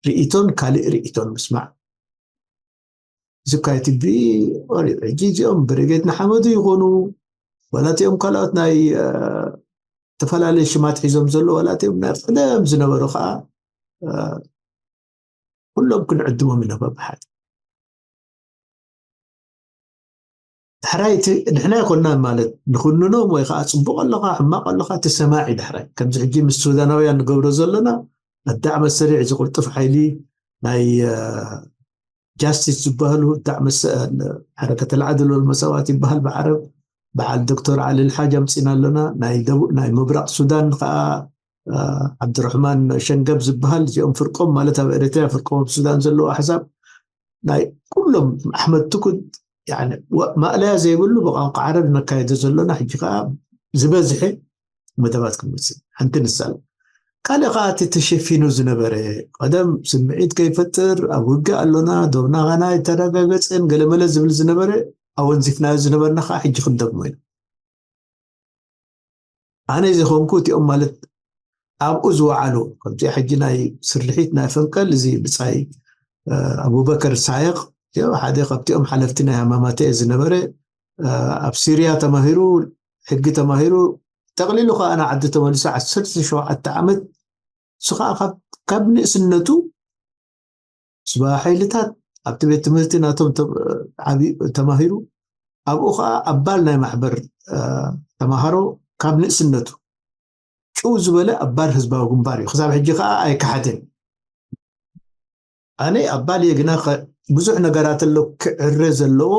ርእይቶን ካልእ ርእይቶን ምስማዕ ዝካየት ቢ ሕጂ እዚኦም ብርጌድ ንሓመዱ ይኾኑ ዋላ እቲኦም ካልኦት ናይ ዝተፈላለዩ ሽማት ሒዞም ዘሎ ዋላ እቲኦም ናይ ቀደም ዝነበሩ ከዓ ኩሎም ክንዕድሞም ኢና በብሓደ። ዳሕራይ እቲ ንሕና ኣይኮንና ማለት ንኹንኖም ወይ ከዓ ፅቡቕ ኣለኻ ሕማቕ ኣለኻ እቲ ሰማዒ ዳሕራይ ከምዚ ሕጂ ምስ ሱዳናውያን ንገብሮ ዘለና ኣዳዕ መሰሪዕ እዚ ቅልጡፍ ሓይሊ ናይ ጃስቲስ ዝበሃሉ ኣዳዕ መሰ ሓረከት ኣልዓድል ወልመሳዋት ይበሃል ብዓረብ በዓል ዶክተር ዓሊ ልሓጅ ኣምፂና ኣለና ናይ ደቡብ ናይ ምብራቕ ሱዳን ከዓ ዓብድረሕማን ሸንገብ ዝበሃል እዚኦም ፍርቆም ማለት ኣብ ኤርትራ ፍርቆም ኣብ ሱዳን ዘለዉ ኣሕዛብ ናይ ኩሎም ኣሕመድ ትኩት ማእለያ ዘይብሉ ብቋንቋ ዓረብ ነካየዶ ዘሎና ሕጂ ከዓ ዝበዝሐ መደባት ክንመስል ሓንቲ ንሳል ካልእ ከዓ እቲ ተሸፊኑ ዝነበረ ቀደም ስምዒት ከይፈጥር ኣብ ውግእ ኣሎና ዶብና ኸና ኣይተረጋገፅን ገለመለ ዝብል ዝነበረ ኣወንዚፍናዮ ዝነበርና ከዓ ሕጂ ክንደግሞ ኢና ኣነ ዝኾንኩ እቲኦም ማለት ኣብኡ ዝወዓሉ ከምዚ ሕጂ ናይ ስርሒት ናይ ፈንቀል እዚ ብፃይ ኣቡበከር ሳየቕ ሓደ ካብቲኦም ሓለፍቲ ናይ ሃማማተ ዝነበረ ኣብ ሲርያ ተማሂሩ ሕጊ ተማሂሩ ጠቕሊሉ ከዓ ንዓዲ ተመሊሱ ዓሰርተ ሸውዓተ ዓመት እሱ ከዓ ካብ ንእስነቱ ስባ ሓይልታት ኣብቲ ቤት ትምህርቲ ናቶም ዓብዩ ተማሂሩ ኣብኡ ከዓ ኣባል ናይ ማሕበር ተማሃሮ ካብ ንእስነቱ ጭው ዝበለ ኣባል ህዝባዊ ግንባር እዩ ክሳብ ሕጂ ከዓ ኣይከሓድን ኣነ ኣባል እየ ግና ብዙሕ ነገራት ኣሎ ክዕረ ዘለዎ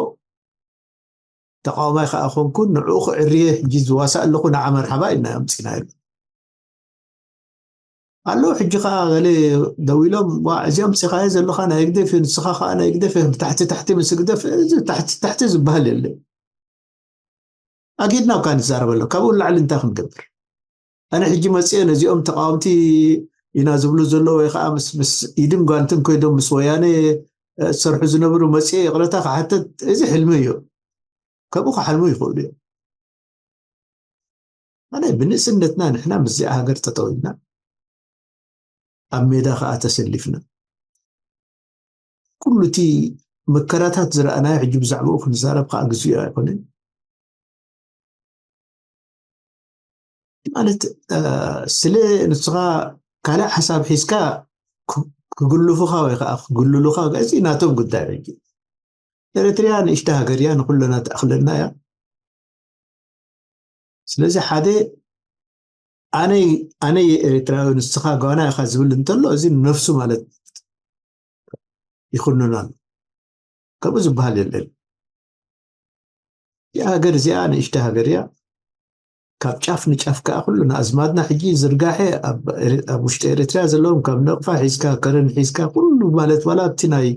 ተቃዋማይ ከዓ ኮንኩ ንዕኡ ክዕርየ ሕጂ ዝዋሳእ ኣለኹ ንዓ መርሓባ ኢልና ኣምፂና ኢሉ ኣለዉ ሕጂ ከዓ ገለ ደው ኢሎም ዋ እዚ ኣምፂኻዮ ዘለካ ናይ ግደፍ እዩ ንስኻ ከዓ ናይ ግደፍ እዩ ብታሕቲ ታሕቲ ምስ ግደፍ እዚ ታሕቲ ታሕቲ ዝበሃል የለ ኣጊድና እኳ ንዛረበሎ፣ ካብኡ ንላዕሊ እንታይ ክንገብር? ኣነ ሕጂ መፅኤ ነዚኦም ተቃወምቲ ኢና ዝብሉ ዘሎ ወይ ከዓ ምስ ምስ ኢድን ጓንትን ኮይዶም ምስ ወያነ ዝሰርሑ ዝነበሩ መፅኤ ይቕረታ ክሓተት፣ እዚ ሕልሚ እዩ። ከምኡ ክሓልሙ ይኽእሉ እዮም። ኣነ ብንእስነትና ንሕና ምስዚኣ ሃገር ጠጠው ኢልና ኣብ ሜዳ ከዓ ተሰሊፍና ኩሉ እቲ መከራታት ዝረኣናዮ ሕጂ ብዛዕባኡ ክንዛረብ ከዓ ግዜኡ ኣይኮነን። ማለት ስለ ንስኻ ካልእ ሓሳብ ሒዝካ ክግልፉኻ ወይ ከዓ ክግልሉኻ፣ እዚ ናቶም ጉዳይ። ሕጂ ኤርትርያ ንእሽተ ሃገር እያ፣ ንኩለና ትኣኽለና እያ። ስለዚ ሓደ ኣነይ ኣነይ ኤርትራዊ ንስኻ ጓና ኢኻ ዝብል እንተሎ፣ እዚ ነፍሱ ማለት ይኹንናል። ከምኡ ዝበሃል የለን። እዚኣ ሃገር እዚኣ ንእሽተ ሃገር እያ። ካብ ጫፍ ንጫፍ ከዓ ኩሉ ንኣዝማድና ሕጂ ዝርጋሐ ኣብ ውሽጢ ኤርትርያ ዘለዎም ካብ ነቕፋ ሒዝካ ከረን ሒዝካ ኩሉ ማለት ዋላ ኣብቲ ናይ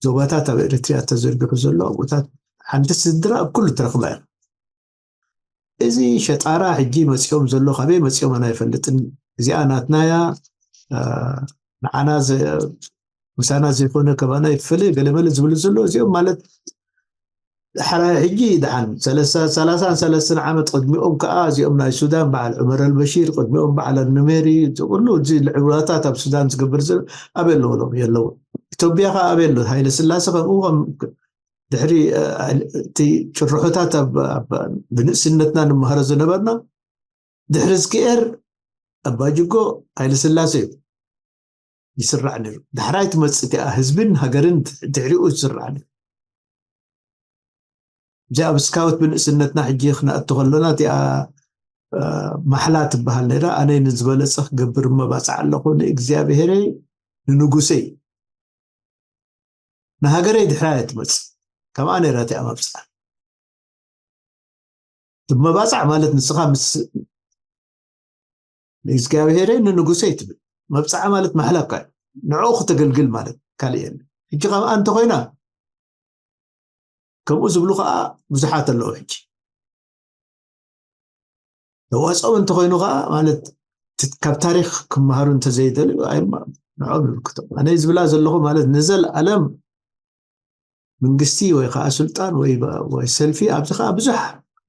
ዞባታት ኣብ ኤርትርያ ተዘርጊሑ ዘሎ ኣብኡታት ሓንቲ ስድራ ኣብ ኩሉ ትረኽባ እያ። እዚ ሸጣራ ሕጂ መፂኦም ዘሎ ካበይ መፂኦም ኣና ኣይፈልጥን። እዚኣ ናትናያ ንዓና ምሳና ዘይኮነ ከባና ይፈለ ገለመለ ዝብሉ ዘሎ እዚኦም ማለት ሕጂ ደሓን ሰላሳን ሰለስትን ዓመት ቅድሚኦም ከዓ እዚኦም ናይ ሱዳን በዓል ዑመር ኣልበሺር ቅድሚኦም በዓል ኣልኑሜሪ ኩሉ እዚ ልዕብራታት ኣብ ሱዳን ዝገብር ዘሎ ኣበይ ኣለዎ? የለዎ። ኢትዮጵያ ከዓ ኣበይ ኣሎ? ሃይለ ስላሴ ከምኡ ድሕሪ እቲ ጭርሖታት ብንእስነትና ንመሃሮ ዝነበርና ድሕሪ ዝክኤር ኣባጅጎ ሃይለ ስላሴ እዩ ይስራዕ ነይሩ። ዳሕራይ ትመፅእ እቲኣ ህዝብን ሃገርን ድሕሪኡ ዝስራዕ ነይሩ። እዚኣ ኣብ ስካውት ብንእስነትና ሕጂ ክነኣቱ ከሎና እቲኣ ማሕላ ትበሃል ነይራ። ኣነ ንዝበለፀ ክገብር እመባፅዕ ኣለኹ ንእግዚኣብሄረይ ንንጉሰይ ንሃገረይ ድሕራይ ትመፅእ። ከምኣ ነይራ እቲኣ መብፅዓ። ትመባፃዕ ማለት ንስኻ ምስ ንእግዚኣብሄረይ ንንጉሰይ ትብል መብፅዓ ማለት ማሕላ እኳ እዩ። ንዕኡ ክተገልግል ማለት ካልእ የለ። ሕጂ ከምኣ እንተኮይና ከምኡ ዝብሉ ከዓ ብዙሓት ኣለዉ። ሕጂ ተዋፅኦም እንተኮይኑ ከዓ ማለት ካብ ታሪክ ክመሃሩ እንተዘይደልዩ ኣይማ ንዕኦም ይምልክቶም። ኣነ ዝብላ ዘለኹ ማለት ንዘለኣለም መንግስቲ ወይ ከዓ ስልጣን ወይ ወይ ሰልፊ ኣብዚ ከዓ ብዙሕ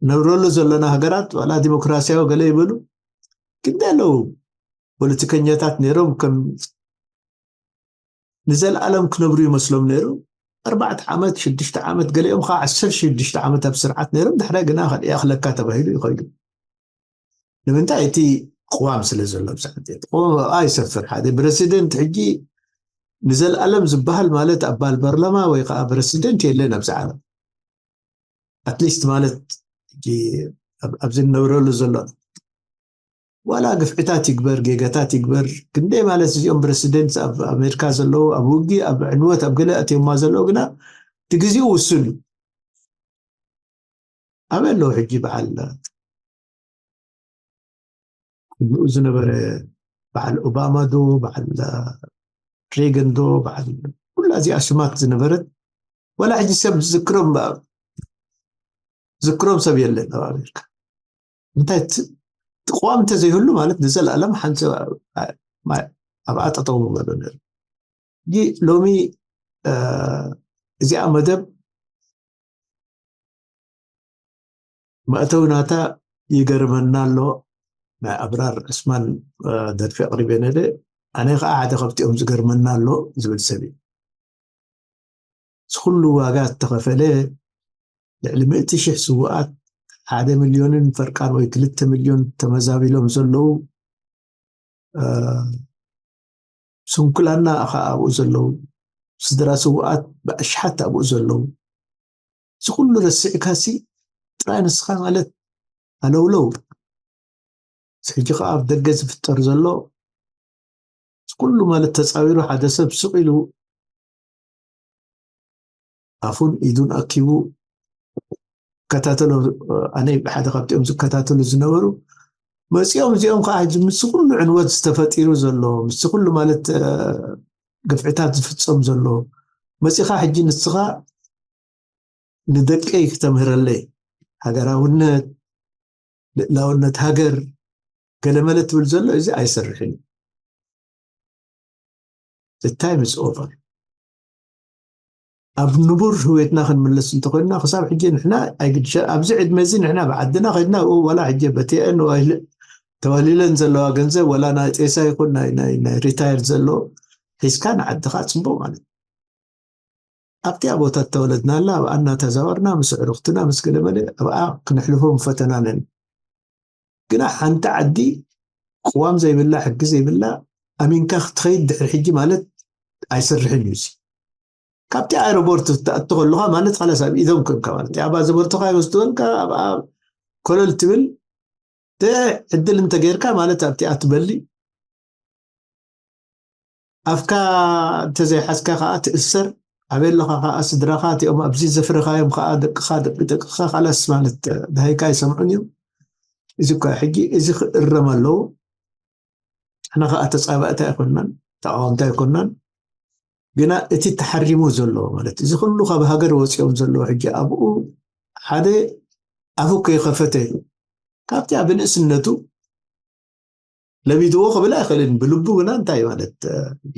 ነብረሉ ዘለና ሃገራት ዋላ ዲሞክራሲያዊ ገለ ይበሉ ክንደ ኣለዉ ፖለቲከኛታት ነይሮም ከም ንዘለኣለም ክነብሩ ይመስሎም ነይሩ። ኣርባዕተ ዓመት ሽዱሽተ ዓመት ገሊኦም ከዓ ዓሰርተ ሽዱሽተ ዓመት ኣብ ስርዓት ነይሮም ድሕራይ ግና ይኣኽለካ ተባሂሉ ይኸይዱ። ንምንታይ? እቲ ቅዋም ስለ ዘሎ ብዛዕባ እቲ ቅዋም ኣብኣ ይሰፍር። ሓደ ፕረሲደንት ሕጂ ንዘለኣለም ዝበሃል ማለት ኣባል ፓርላማ ወይ ከዓ ፕረሲደንት የለን ኣብዚ ዓለም ኣትሊስት ማለት ኣብዚ ንነብረሉ ዘሎ ዋላ ግፍዕታት ይግበር ጌጋታት ይግበር ክንደይ ማለት እዚኦም ፕረሲደንት ኣብ ኣሜሪካ ዘለዉ ኣብ ውጊ ኣብ ዕንወት ኣብ ገለ ኣትዮማ ዘለዉ ግና እቲ ግዜኡ ውሱን እዩ። ኣበይ ኣለዉ ሕጂ በዓል ቅድሚኡ ዝነበረ በዓል ኦባማ ዶ በዓል ሬገን ዶ በዓል ኩላ እዚኣ ሽማት ዝነበረት ዋላ ሕጂ ሰብ ዝክሮም ዝክሮም ሰብ የለን ኣብ ኣሜሪካ። እንታይ ትቋም እንተዘይህሉ ማለት ንዘለኣለም ሓንሰብ ኣብኣ ጠጠው ምበሎ ነሩ። ሎሚ እዚኣ መደብ መእተው ናታ ይገርመና ኣሎ። ናይ ኣብራር ዕስማን ደርፊ ኣቅሪበ ነደ ኣነ ከዓ ሓደ ከብቲኦም ዝገርመና ኣሎ ዝብል ሰብ እዩ። ዝኩሉ ዋጋ ዝተኸፈለ ልዕሊ ምእቲ ሽሕ ስውኣት ሓደ ሚልዮንን ፈርቃን ወይ ክልተ ሚልዮን ተመዛቢሎም ዘለዉ ስንኩላና ከዓ ኣብኡ ዘለዉ ስድራ ስውኣት ብኣሽሓት ኣብኡ ዘለዉ እዚ ኩሉ ረሲዕካሲ ጥራይ ንስኻ ማለት ኣለውለው ሕጂ ከዓ ኣብ ደገ ዝፍጠር ዘሎ ኩሉ ማለት ተፃዊሩ ሓደ ሰብ ስቕ ኢሉ ኣፉን ኢዱን ኣኪቡ ከታተሎ ኣነ ሓደ ካብቲኦም ዝከታተሉ ዝነበሩ መፂኦም እዚኦም ከዓ ሕጂ ምስ ኩሉ ዕንወት ዝተፈጢሩ ዘሎ ምስ ኩሉ ማለት ግፍዕታት ዝፍፀም ዘሎ መፂኻ ሕጂ ንስኻ ንደቀይ ክተምህረለይ፣ ሃገራውነት፣ ልእላውነት ሃገር፣ ገለመለ ትብል ዘሎ፣ እዚ ኣይሰርሕን እዩ። The time is over። ኣብ ንቡር ህይወትና ክንምለስ እንተኮይንና፣ ክሳብ ሕጂ ንሕና ኣይግድሸ-፣ ኣብዚ ዕድመ እዚ ንሕና ብዓድና ከድና፣ ኡ፣ ዋላ ሕጂ በቲአን ዋይለ-፣ ተዋሊለን ዘለዋ ገንዘብ፣ ዋላ ናይ ጤሳ ይኹን ናይ፣ ናይ፣ ናይ ሪታየር ዘሎ ሒዝካ ንዓድኻ ጽቡቕ ማለት እዩ። ኣብቲኣ ቦታ እተወለድናላ፣ ኣብኣ እናተዛወርና ምስ ኣዕሩኽትና ምስ ገለመለ ኣብኣ ክነሕልፎ ምፈተናነን። ግና ሓንቲ ዓዲ ቅዋም ዘይብላ፣ ሕጊ ዘይብላ፣ ኣሚንካ ክትኸይድ ድሕሪ ሕጂ ማለት ኣይሰርሕን እዩ እዚ። ካብቲ ኣየሮፖርት ትኣቱ ከለኻ ማለት ካላስ ኣብ ኢዶም ኮንካ ማለት እዩ። ኣብኣ ዘበርትኻ ይወስድወልካ፣ ኣብኣ ኮለል ትብል፣ ተ-፣ ዕድል እንተገይርካ ማለት ኣብቲኣ ትበሊ፣ ኣፍካ እንተዘይሓዝካ ከኣ ትእሰር። ኣበይ ኣለኻ ከኣ ስድራኻ፣ እቲኦም ኣብዚ ዘፍረኻዮም ከኣ ደቅኻ፣ ደቂ ደቅኻ፣ ካላስ ማለት ደሃይካ ኣይሰምዑን እዮም። እዚ እኳ ሕጂ እዚ ክእረም ኣለዎ። ንሕና ከኣ ተጻባእቲ ኣይኮንናን፣ ተቃወምቲ ኣይኮንናን። ግና እቲ ተሓሪሙ ዘሎ ማለት እዚ ኩሉ ካብ ሃገር ወጺኦም ዘለዉ ሕጂ ኣብኡ ሓደ ኣፉ ከይኸፈተ ካብቲ ኣብ ንእስነቱ ለሚድዎ ክብል ኣይኽእልን። ብልቡ ግና እንታይ ማለት፣ እ፣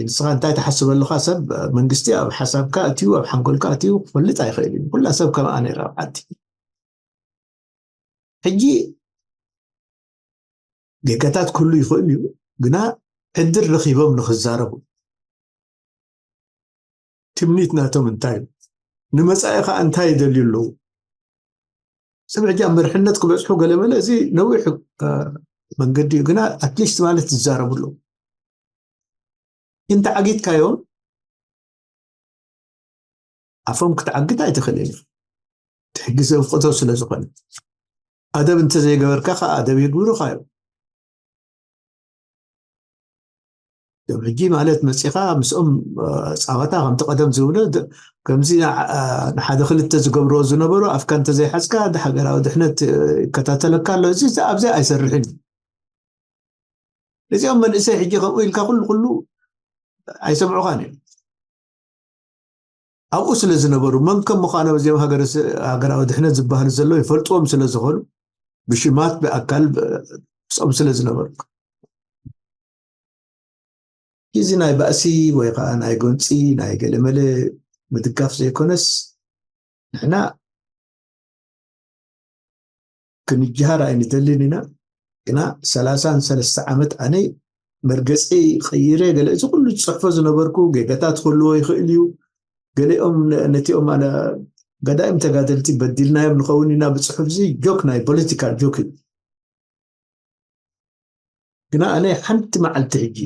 ንስኻ እንታይ ትሓስብ ኣለኻ? ሰብ፣ እ፣ መንግስቲ ኣብ ሓሳብካ ኣትዩ፣ ኣብ ሓንጎልካ ኣትዩ ክፈልጥ ኣይኽእልን። ኩላ ሰብ ከምኣ ነይራ ኣብ ዓዲ። ሕጂ ጌጋታት ክህሉ ይኽእል እዩ፣ ግና ዕድል ረኺቦም ንኽዛረቡ። ትምኒት ናቶም እንታይ እዩ? ንመጻኢ ኸኣ እንታይ ይደልዩ ኣለዉ? ሰብ ሕጂ ኣብ መርሕነት ክበጽሑ ገለመለ፣ እዚ ነዊሕ፣ እ፣ መንገዲ እዩ፣ ግና ኣትሊስት ማለት ይዛረቡ ኣለዉ። እንተ ዓጊትካዮም፣ ኣፎም ክትዓግት ኣይትኽእልን ኢኻ። እቲ ሕጊ ዘፍቕዶ ስለ ዝኾነ። ኣደብ እንተዘይገበርካ ኸኣ ኣደብ የግብሩኻ እዮም። እዮም። ሕጂ ማለት መጺኻ ምስኦም፣ እ፣ ጻወታ ከምቲ ቀደም ዝብሎ ድ-፣ ከምዚ ንዓ-፣ እ፣ ንሓደ ክልተ ዝገብርዎ ዝነበሩ ኣፍካ እንተዘይሓዝካ ድ-፣ ሃገራዊ ድሕነት፣ እ፣ ይከታተለካ ኣሎ። እዚ፣ እዚ ኣብዚ ኣይሰርሕን እዩ። እዚኦም መንእሰይ ሕጂ ከምኡ ኢልካ ኩሉ፣ ኩሉ ኣይሰምዑኻን እዮም። ኣብኡ ስለ ዝነበሩ፣ መን ከም ምዃኖም እዚኦም ሃገረ-፣ ሃገራዊ ድሕነት ዝበሃሉ ዘለዉ ይፈልጥዎም ስለ ዝኾኑ፣ ብሽማት፣ ብኣካል፣ ብ-፣ ምስኦም ስለ ዝነበሩ። እዚ ናይ ባእሲ ወይ ኸዓ ናይ ጎንጺ፣ ናይ ገለመለ ምድጋፍ ዘይኮነስ፣ ንሕና ክንጅሃር ኣይንደልን ኢና። ግና ሰላሳን ሰለስተ ዓመት ኣነ መርገጺ ቀይረ፣ ገለ እዚ ኩሉ ዝጽሕፎ ዝነበርኩ ጌጋታት ክህልዎ ይኽእል እዩ። ገሊኦም ነ-፣ ነቲኦም ኣነ ገዳይም ተጋደልቲ በዲልናዮም ንኸውን ኢና ብጽሑፍ፣ እዚ ጆክ፣ ናይ ፖለቲካል ጆክ እዩ። ግና ኣነ ሓንቲ መዓልቲ ሕጂ፣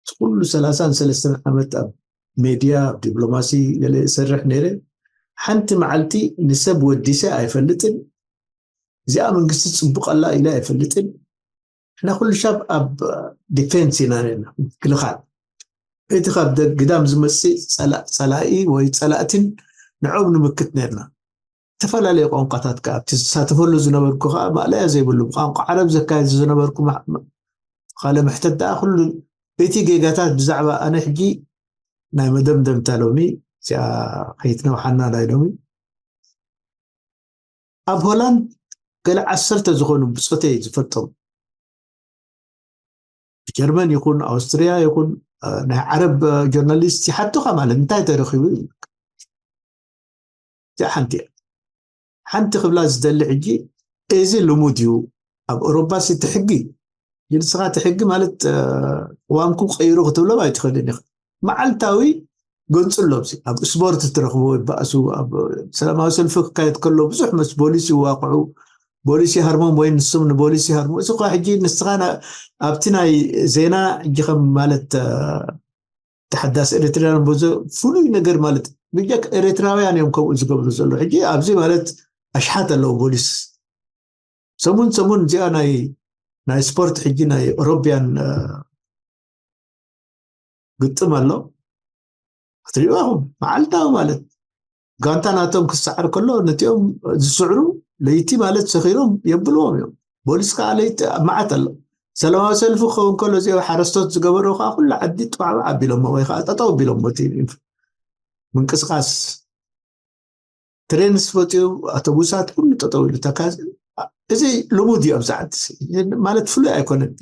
እቲ ኩሉ ሰላሳን ሰለስተን ዓመት ኣብ ሜድያ፣ ኣብ ዲፕሎማሲ ገለ እሰርሕ ነይረ፣ ሓንቲ መዓልቲ ንሰብ ወዲሰ ኣይፈልጥን፣ እዚኣ መንግስቲ ጽቡቕ ኣላ ኢለ ኣይፈልጥን። ንሕና ኩሉ ሻብ ኣብ ዲፌንስ ኢና ነርና፣ ምክልኻል። እቲ ካብ ደ-፣ ግዳም ዝመጽእ ጸላ-፣ ጸላኢ ወይ ጸላእትን ንዕኦም ንምክት ነርና። ዝተፈላለዩ ቋንቋታት ከኣ ኣብቲ ዝሳተፈሉ ዝነበርኩ ከኣ ማእለያ ዘይብሉ ቋንቋ ዓረብ ዘካየድ ዝነበርኩ ማ-፣ ማ-፣ ቃለ መሕተት ደኣ ኩሉ እቲ ጌጋታት ብዛዕባ ኣነ ሕጂ ናይ መደምደምታ ሎሚ እዚኣ ከይትነውሓና ናይ ሎሚ። ኣብ ሆላንድ ገለ ዓሰርተ ዝኾኑ ብጾተይ ዝፈልጦም ብጀርመን ይኹን ኣውስትርያ ይኹን፣ እ፣ ናይ ዓረብ፣ እ፣ ጆርናሊስት ይሓቱኻ ማለት እንታይ ተረኺቡ ይብሉካ። እዚኣ ሓንቲ እያ። ሓንቲ ክብላ ዝደሊ ሕጂ፣ እዚ ልሙድ እዩ ኣብ ኤውሮጳ፣ እቲ ሕጊ እዩ። ንስኻ እቲ ሕጊ ማለት፣ እ፣ ቅዋምኩም ቀይሩ ክትብሎም ኣይትኽእልን ኢኻ። መዓልታዊ ገንጽሎም ሲ፣ ኣብ ስፖርት ትረኽቦ ይባእሱ፣ ኣብ ሰላማዊ ሰልፊ ክካየድ ከሎ ብዙሕ ምስ ፖሊስ ይዋቕዑ፣ ፖሊስ ይሃርሞም ወይ ንሶም ንፖሊስ ይሃርሙ። እዚ እኳ ሕጂ ንስኻ ና-፣ ኣብቲ ናይ ዜና ሕጂ ከም ማለት፣ እ፣ ተሓዳሲ ኤርትራውያን ብዙ ፍሉይ ነገር ማለት ብጀክ ኤርትራውያን እዮም ከምኡ ዝገብሩ ዘሎ። ሕጂ ኣብዚ ማለት ኣሽሓት ኣለዉ ፖሊስ። ሰሙን ሰሙን እዚኣ ናይ፣ ናይ ስፖርት ሕጂ ናይ ኦሮምፒያን፣ እ፣ ግጥም ኣሎ። ክትሪእዋ ኢኹም። መዓልታዊ ማለት ጋንታ ናቶም ክሰዓር ከሎ ነቲኦም ዝስዕሩ ለይቲ ማለት ሰኺሮም የብልዎም እዮም። ፖሊስ ከዓ ለይቲ ኣብ መዓት ኣሎ። ሰላማዊ ሰልፊ ክኸውን ከሎ እዚኦም ሓረስቶት ዝገበርዎ ከዓ ኩሉ ዓዲ ጥዋዕዋዕ ኣቢሎሞ ወይ ከዓ ጠጠው ኣቢሎሞ እቲ ምንቅስቃስ። ትሬንስ ወፂኡ፣ ኣውቶቡሳት ኩሉ ጠጠው ኢሉ ተካዝ። እዚ ልሙድ እዩ ኣብዚ ዓዲ፣ ማለት ፍሉይ ኣይኮነን።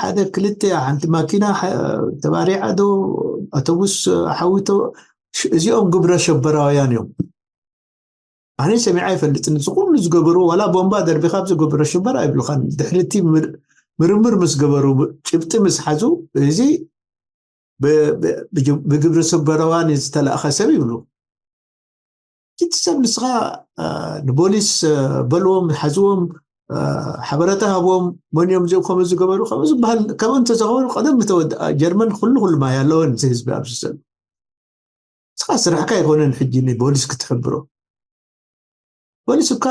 ሓደ ክልተ ሓንቲ ማኪና ተባሪዓ ዶ፣ ኣውቶቡስ ሓዊቶ፣ እዚኦም ግብረ ሸበራውያን እዮም። ኣነ ሰሚዓ ኣይፈልጥን። እዚ ኩሉ ዝገበሩ፣ ዋላ ቦምባ ደርቢኻ ኣብዚ ግብረ ሽበራ ኣይብሉኻን። ድሕሪቲ ምርምር ምስ ገበሩ፣ ጭብጢ ምስ ሓዙ፣ እዚ ብግብረ ሽበራውያን ዝተላእኸ ሰብ ይብሉ። እቲ ሰብ ንስኻ ንቦሊስ በልዎም፣ ሓዝዎም፣ ሓበረታ ሃብዎም፣ መን እዮም እዚኦም ከምኡ ዝገበሩ ከምኡ ዝበሃል፣ ከምኡ እንተዝኸውን ቀደም ምተወድኣ። ጀርመን ኩሉ ኩሉ ማይ ኣለወን፣ እዚ ህዝቢ ኣብዚ ዘሎ። ንስኻ ስራሕካ ኣይኮነን ሕጂ ንቦሊስ ክትሕብሮ። ፖሊስ እኳ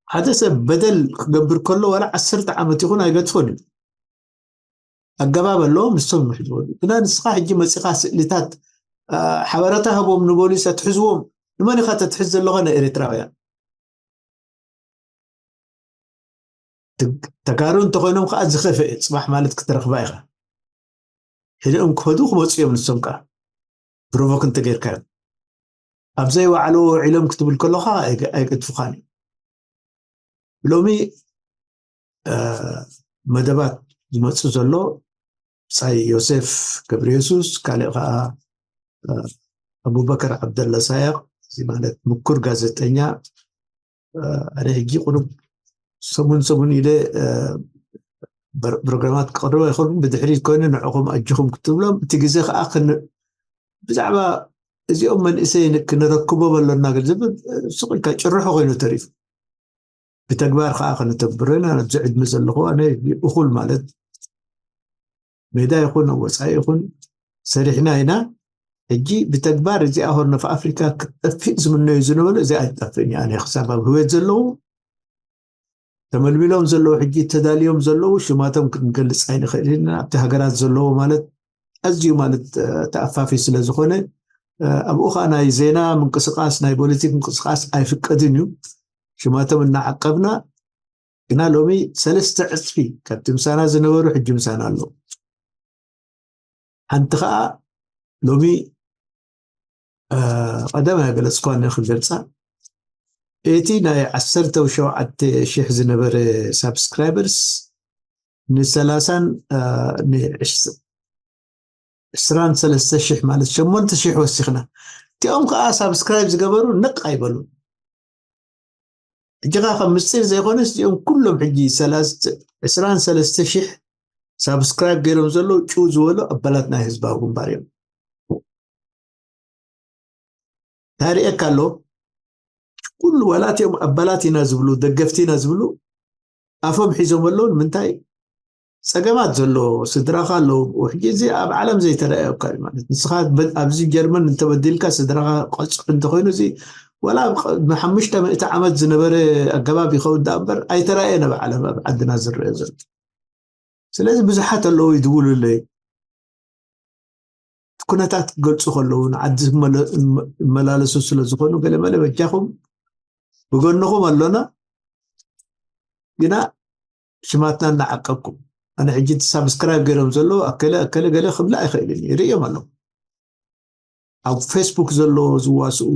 ሓደ ሰብ በደል ክገብር ከሎ ዋላ ዓሰርተ ዓመት ይኹን ኣይገድፎን እዩ። ኣገባብ ኣለዎም ንሶም ይሕዝዎ። ግና ንስኻ ሕጂ መፂኻ ስእልታት ሓበረታ ህቦም ንቦሊስ ኣትሕዝዎም። ንመን ኢኻ ተትሕዝ ዘለኻ? ንኤርትራውያን። ተጋሩ እንተኮይኖም ከዓ ዝኸፍአ ፅባሕ ማለት ክትረኽባ ኢኻ። ሕደኦም ክኸዱ ክመፁ እዮም። ንሶም ከዓ ፕሮቮክ እንተገይርካዮም ኣብ ዘይወዓልዎ ውዒሎም ክትብል ከለኻ ኣይገድፉኻን እዩ። ሎሚ መደባት ዝመፁ ዘሎ ብፃይ ዮሴፍ ገብረ የሱስ፣ ካልእ ከዓ ኣቡበከር ዓብደላ ሳያቅ፣ እዚ ማለት ምኩር ጋዜጠኛ። ኣነ ሕጂ ቁሩብ ሰሙን ሰሙን ኢለ ፕሮግራማት ክቐርብ ኣይኮኑን፣ ብድሕሪት ኮይኑ ንዕኹም ኣጅኹም ክትብሎም፣ እቲ ግዜ ከዓ ብዛዕባ እዚኦም መንእሰይ ክንረክቦም ኣሎና ዝብል ስቕ ኢልካ ጭርሖ ኮይኑ ተሪፉ። ብተግባር ከዓ ከነተግብሮ ኢና። ኣብዚ ዕድመ ዘለኹ ኣነ እኹል ማለት ሜዳ ይኹን ኣብ ወፃኢ ይኹን ሰሪሕና ኢና። ሕጂ ብተግባር እዚኣ ሆርን ኦፍ ኣፍሪካ ክትጠፍእ ዝምነዩ ዝነበሩ እዚኣ ኣይትጠፍእን እያ። ኣነ ክሳብ ኣብ ህይወት ዘለዉ ተመልሚሎም ዘለዉ ሕጂ ተዳልዮም ዘለዉ ሽማቶም ክንገልፅ ኣይንኽእል ኢና። ኣብቲ ሃገራት ዘለዉ ማለት ኣዝዩ ማለት ተኣፋፊ ስለ ዝኾነ ኣብኡ ከዓ ናይ ዜና ምንቅስቃስ ናይ ፖለቲክ ምንቅስቃስ ኣይፍቀድን እዩ። ሽማቶም እናዓቀብና ግና ሎሚ ሰለስተ ዕፅፊ ካብቲ ምሳና ዝነበሩ ሕጂ ምሳና ኣለዉ። ሓንቲ ከዓ ሎሚ ቀደም ኣገለፅኳ ክገልፃ እቲ ናይ ዓሰርተ ሸውዓተ ሽሕ ዝነበረ ሳብስክራይበርስ ንሰላሳን ዕስራን ሰለስተ ሽሕ ማለት ሸሞንተ ሽሕ ወሲኽና። እቲኦም ከዓ ሳብስክራይብ ዝገበሩ ንቕ ኣይበሉ። ሕጂ ከዓ ከም ምስጢር ዘይኮነስ እዚኦም ኩሎም ሕጂ ዕስራን ሰለስተ ሽሕ ሳብስክራይብ ገይሮም ዘለዉ ጭው ዝበሉ ኣባላት ናይ ህዝባዊ ግንባር እዮም። እንታይ ርእየካ ኣሎ? ኩሉ ዋላ እቲኦም ኣባላት ኢና ዝብሉ ደገፍቲ ኢና ዝብሉ ኣፎም ሒዞም ኣለዉ። ንምንታይ? ፀገማት ዘሎ ስድራኻ ኣለዉ። ሕጂ እዚ ኣብ ዓለም ዘይተረኣየ እኳ እዩ ማለት ንስኻ ኣብዚ ጀርመን እንተበዲልካ ስድራኻ ቀፅዑ እንተኮይኑ እዚ ዋላ ኣብ ቅድሚ ሓሙሽተ ሚእቲ ዓመት ዝነበረ ኣገባብ ይኸውን ዳ እምበር ኣይተረኣየን ኣብ ዓለም ኣብ ዓድና ዝረአ ዘሎ። ስለዚ ብዙሓት ኣለዉ ይድውሉለይ ኩነታት ክገልፁ ከለዉ ንዓዲ ዝመላለሱ ስለ ዝኾኑ ገለመለ በጃኹም ብጎንኹም ኣሎና። ግና ሽማትና እናዓቀብኩም ኣነ ሕጂ ሳብስክራይብ ገይሮም ዘለዉ ኣከለ ኣከለ ገለ ክብላ ኣይኽእልን ይርእዮም ኣለኹ። ኣብ ፌስቡክ ዘሎ ዝዋስኡ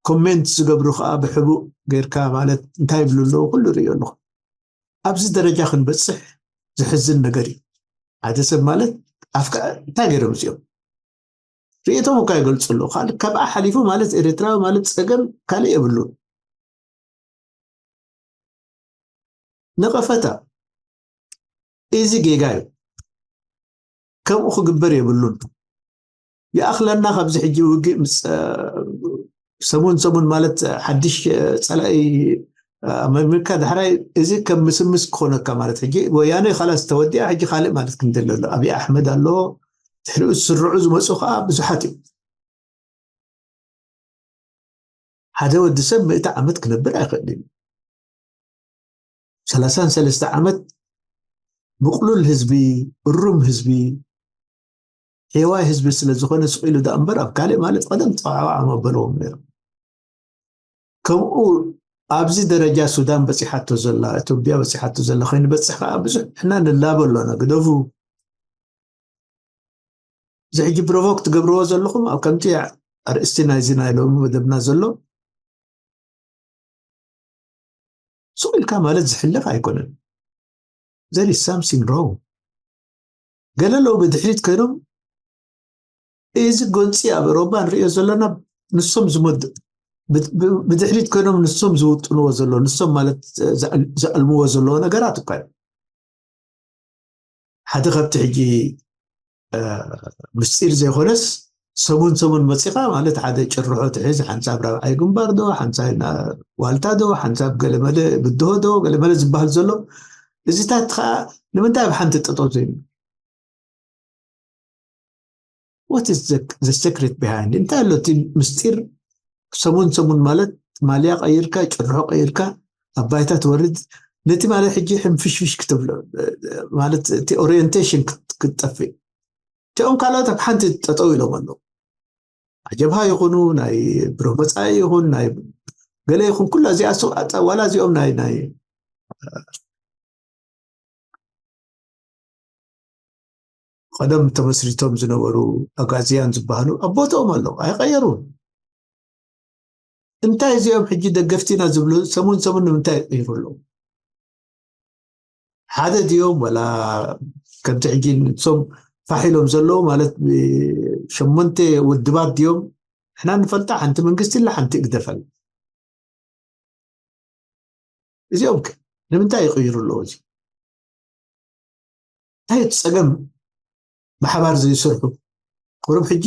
ኮሜንት ዝገብሩ ከዓ ብሕቡእ ጌርካ ማለት እንታይ ይብሉ ኣለዉ ኩሉ ርእዮ ኣለኹ። ኣብዚ ደረጃ ክንበፅሕ ዝሕዝን ነገር እዩ። ሓደ ሰብ ማለት ኣፍካ እንታይ ገይሮም እዚኦም ርእየቶም እኳ ይገልፁ ኣለዉ። ካልእ ካብኣ ሓሊፉ ማለት ኤርትራዊ ማለት ፀገም ካልእ የብሉን። ነቐፈታ እዚ ጌጋ እዩ። ከምኡ ክግበር የብሉን። ይኣኽለና ካብዚ ሕጂ ውግእ ምስ ሰሙን ሰሙን ማለት ሓድሽ ፀላኢ ኣመልሚልካ ዳሕራይ እዚ ከም ምስምስ ክኾነካ ማለት ሕጂ ወያነ ካላስ ተወዲኣ ሕጂ ካልእ ማለት ክንደሊ ኣሎ። ኣብይ ኣሕመድ ኣሎ ድሕሪኡ ዝስርዑ ዝመፁ ከዓ ብዙሓት እዮም። ሓደ ወዲ ሰብ ምእቲ ዓመት ክነብር ኣይኽእልን እዩ። ሰላሳን ሰለስተ ዓመት ምቕሉል ህዝቢ፣ እሩም ህዝቢ፣ ሔዋይ ህዝቢ ስለ ዝኾነ ስቕ ኢሉ ዳ እምበር ኣብ ካልእ ማለት ቀደም ጸዋዕዋዕ መበልዎም ነይሩ። ከምኡ ኣብዚ ደረጃ ሱዳን በፂሓቶ ዘላ፣ ኢትዮጵያ በፂሓቶ ዘላ ከይንበፅሕ ከዓ ብዙሕ ንሕና ንላቦ ኣሎና። ግደፉ። እዚ ሕጂ ፕሮቮክ ትገብርዎ ዘለኹም ኣብ ከምቲ ኣርእስቲ ናይዚ ናይ ሎሚ መደብና ዘሎ፣ ሱቕ ኢልካ ማለት ዝሕለፍ ኣይኮነን። There is something wrong። ገለ ኣለዉ ብድሕሪት ኮይኖም፣ እዚ ጎንፂ ኣብ ኤውሮጳ ንሪኦ ዘለና፣ ንሶም ዝመድ-፣ ብ-፣ ብ-፣ ብድሕሪት ኮይኖም ንሶም ዝውጥንዎ ዘሎ፣ ንሶም ማለት ዝኣል-፣ ዝኣልምዎ ዘለዎ ነገራት እኳ እዩ። ሓደ ካብቲ ሕጂ፣ እ፣ ምስጢር ዘይኮነስ፣ ሰሙን ሰሙን መፂኻ ማለት ሓደ ጭርሖ ትሕዝ፣ ሓንሳብ ራብዓይ ግንባር ዶ፣ ሓንሳብ ና-፣ ዋልታ ዶ፣ ሓንሳብ ገለመለ ብድሆ ዶ፣ ገለመለ ዝበሃል ዘሎ፣ እዚታት ከዓ ንምንታይ ኣብ ሓንቲ ጠጠው ዘይብሉ? What is the, the secret behind? እንታይ ኣሎ እቲ ምስጢር? ሰሙን ሰሙን ማለት ማልያ ቀይርካ፣ ጭርሖ ቀይርካ፣ ኣብ ባይታ ትወርድ፣ ነቲ ማለት ሕጂ ሕንፍሽፍሽ ክትብሎ፣ ማለት እቲ ኦሪየንቴሽን ክት-፣ ክትጠፍእ። እቲኦም ካልኦት ኣብ ሓንቲ ጠጠው ኢሎም ኣለዉ። ኣጀብሃ ይኹኑ፣ ናይ ብሩህ መጻኢ ይኹን፣ ናይ ገለ ይኹን፣ ኩላ እዚኣ ሱ-፣ ኣጠ-፣ ዋላ እዚኦም ናይ፣ ናይ ቀደም ተመስሪቶም ዝነበሩ ኣጋዝያን ዝበሃሉ ኣብ ቦታኦም ኣለዉ፣ ኣይቐየሩን። እንታይ እዚኦም ሕጂ ደገፍቲና ዝብሉ ሰሙን ሰሙን ንምንታይ ይቕይሩ ኣለዉ? ሓደ ድዮም ወላ ከምቲ ሕጂ ንሶም ፋሕ ኢሎም ዘለዉ ማለት ብ-፣ ሸሞንተ ውድባት ድዮም? ንሕና ንፈልጣ ሓንቲ መንግስቲ ኣላ፣ ሓንቲ እግደፍ ኣላ። እዚኦም ከ ንምንታይ ይቕይሩ ኣለዉ? እዚ እንታይ እቲ ጸገም? ብሓባር ዘይሰርሑ ቁሩብ ሕጂ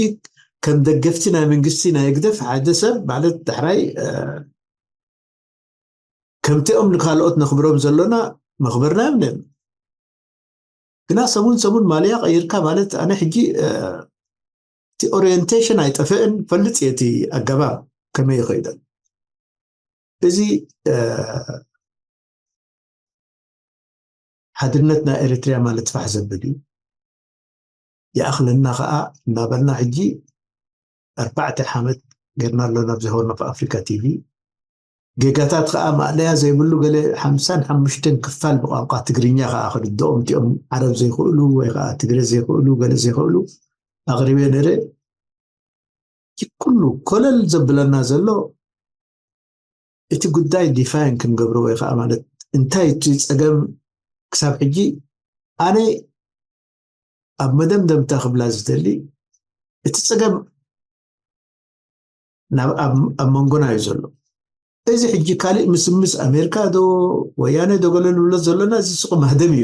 ከም ደገፍቲ ናይ መንግስቲ ናይ ህግደፍ ሓደ ሰብ ማለት ዳሕራይ፣ እ፣ ከምቲኦም ንካልኦት ነኽብሮም ዘሎና መኽበርና እዮም ነን። ግና ሰሙን ሰሙን ማልያ ቀይርካ ማለት ኣነ ሕጂ፣ እ፣ እቲ ኦሪየንቴሽን ኣይጠፍእን፣ ፈልጥ እየ እቲ ኣገባብ ከመይ ይኸይደን። እዚ፣ እ፣ ሓድነት ናይ ኤሪትሪያ ማለት ፋሕ ዘብል እዩ። ይኣኽለና ኸኣ እናበልና ሕጂ ኣርባዕተ ዓመት ጌርና ኣለና ኣብዚ ሆርን ኦፍ ኣፍሪካ ቲቪ። ጌጋታት ኸኣ ማእለያ ዘይብሉ ገለ ሓምሳን ሓሙሽተን ክፋል ብቋንቋ ትግርኛ ኸኣ ክርድኦም እቲኦም ዓረብ ዘይኽእሉ ወይ ኸኣ ትግረ ዘይኽእሉ ገለ ዘይኽእሉ ኣቕሪበ ነይረ። እቲ ኩሉ ኮለል ዘብለና ዘሎ እቲ ጉዳይ ዲፋይን ክንገብሮ ወይ ኸዓ ማለት እንታይ እቲ ጸገም ክሳብ ሕጂ ኣነ ኣብ መደምደምታ ክብላ ዝደሊ እቲ ጸገም ናብ፣ ኣብ፣ ኣብ መንጎና እዩ ዘሎ። እዚ ሕጂ ካልእ ምስምስ ኣሜሪካ ዶ ወያነ ዶ ገለ ንብሎ ዘለና እዚ ስቕ መህደም እዩ።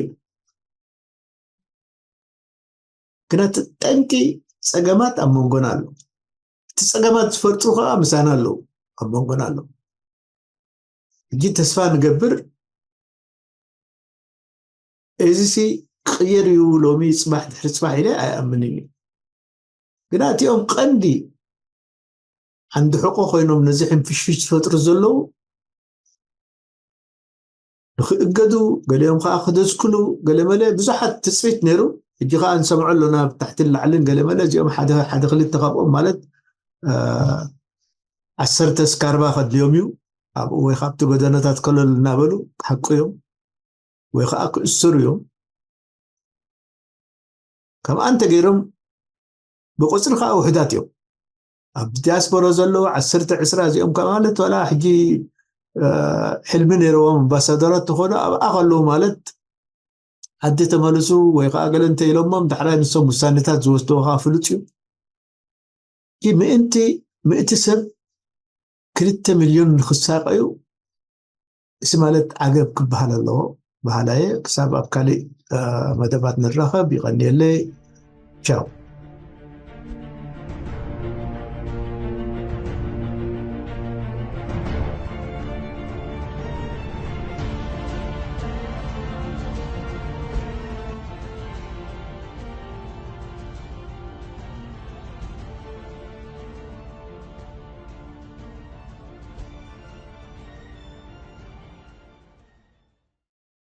ግና እቲ ጠንቂ ጸገማት ኣብ መንጎና ኣሎ። እቲ ጸገማት ዝፈጥሩ ኸዓ ምሳና ኣለዉ፣ ኣብ መንጎና ኣለዉ። ሕጂ ተስፋ ንገብር፣ እዚ ሲ ክቕየር እዩ ሎሚ፣ ጽባሕ፣ ድሕሪ ጽባሕ ኢለ ኣይኣምንን እዩ። ግና እቲኦም ቀንዲ ዓንዲ ሕቆ ኮይኖም ነዚ ሕንፍሽፍሽ ዝፈጥሩ ዘለዉ ንኽእገዱ፣ ገሊኦም ኸዓ ክደስክሉ፣ ገለመለ ብዙሓት ትጽቢት ነይሩ። ሕጂ ኸዓ ንሰምዖ ኣሎና ኣብ ታሕትን ላዕልን ገለመለ፣ እዚኦም ሓደ፣ ሓደ ክልተ ካብኦም ማለት፣ እ፣ ዓሰርተ እስካርባ ከድልዮም እዩ። ኣብኡ ወይ ካብቲ ጎደናታት ኮለል እናበሉ ክሓቁ እዮም፣ ወይ ኸዓ ክእሰሩ እዮም። ከምኣ እንተገይሮም ብቁጽሪ ኸዓ ውሑዳት እዮም። ኣብ ዲያስፖራ ዘለዉ ዓሰርተ ዕስራ እዚኦም ከ ማለት ዋላ ሕጂ፣ እ፣ ሕልሚ ነይርዎም ኣምባሳደራት ተኾኑ ኣብኣ ከለዉ ማለት ዓዲ ተመልሱ ወይ ኸዓ ገለ እንተ ኢሎሞም ዳሕራይ ንሶም ውሳኔታት ዝወስድዎ ኸዓ ፍሉጥ እዩ። ሕጂ ምእንቲ ምእቲ ሰብ ክልተ ሚልዮን ንኽሳቐዩ፣ እዚ ማለት ዓገብ ክበሃል ኣለዎ በሃላይ እየ። ክሳብ ኣብ ካልእ፣ እ፣ መደባት ንራኸብ። ይቐንየለይ። ቻው።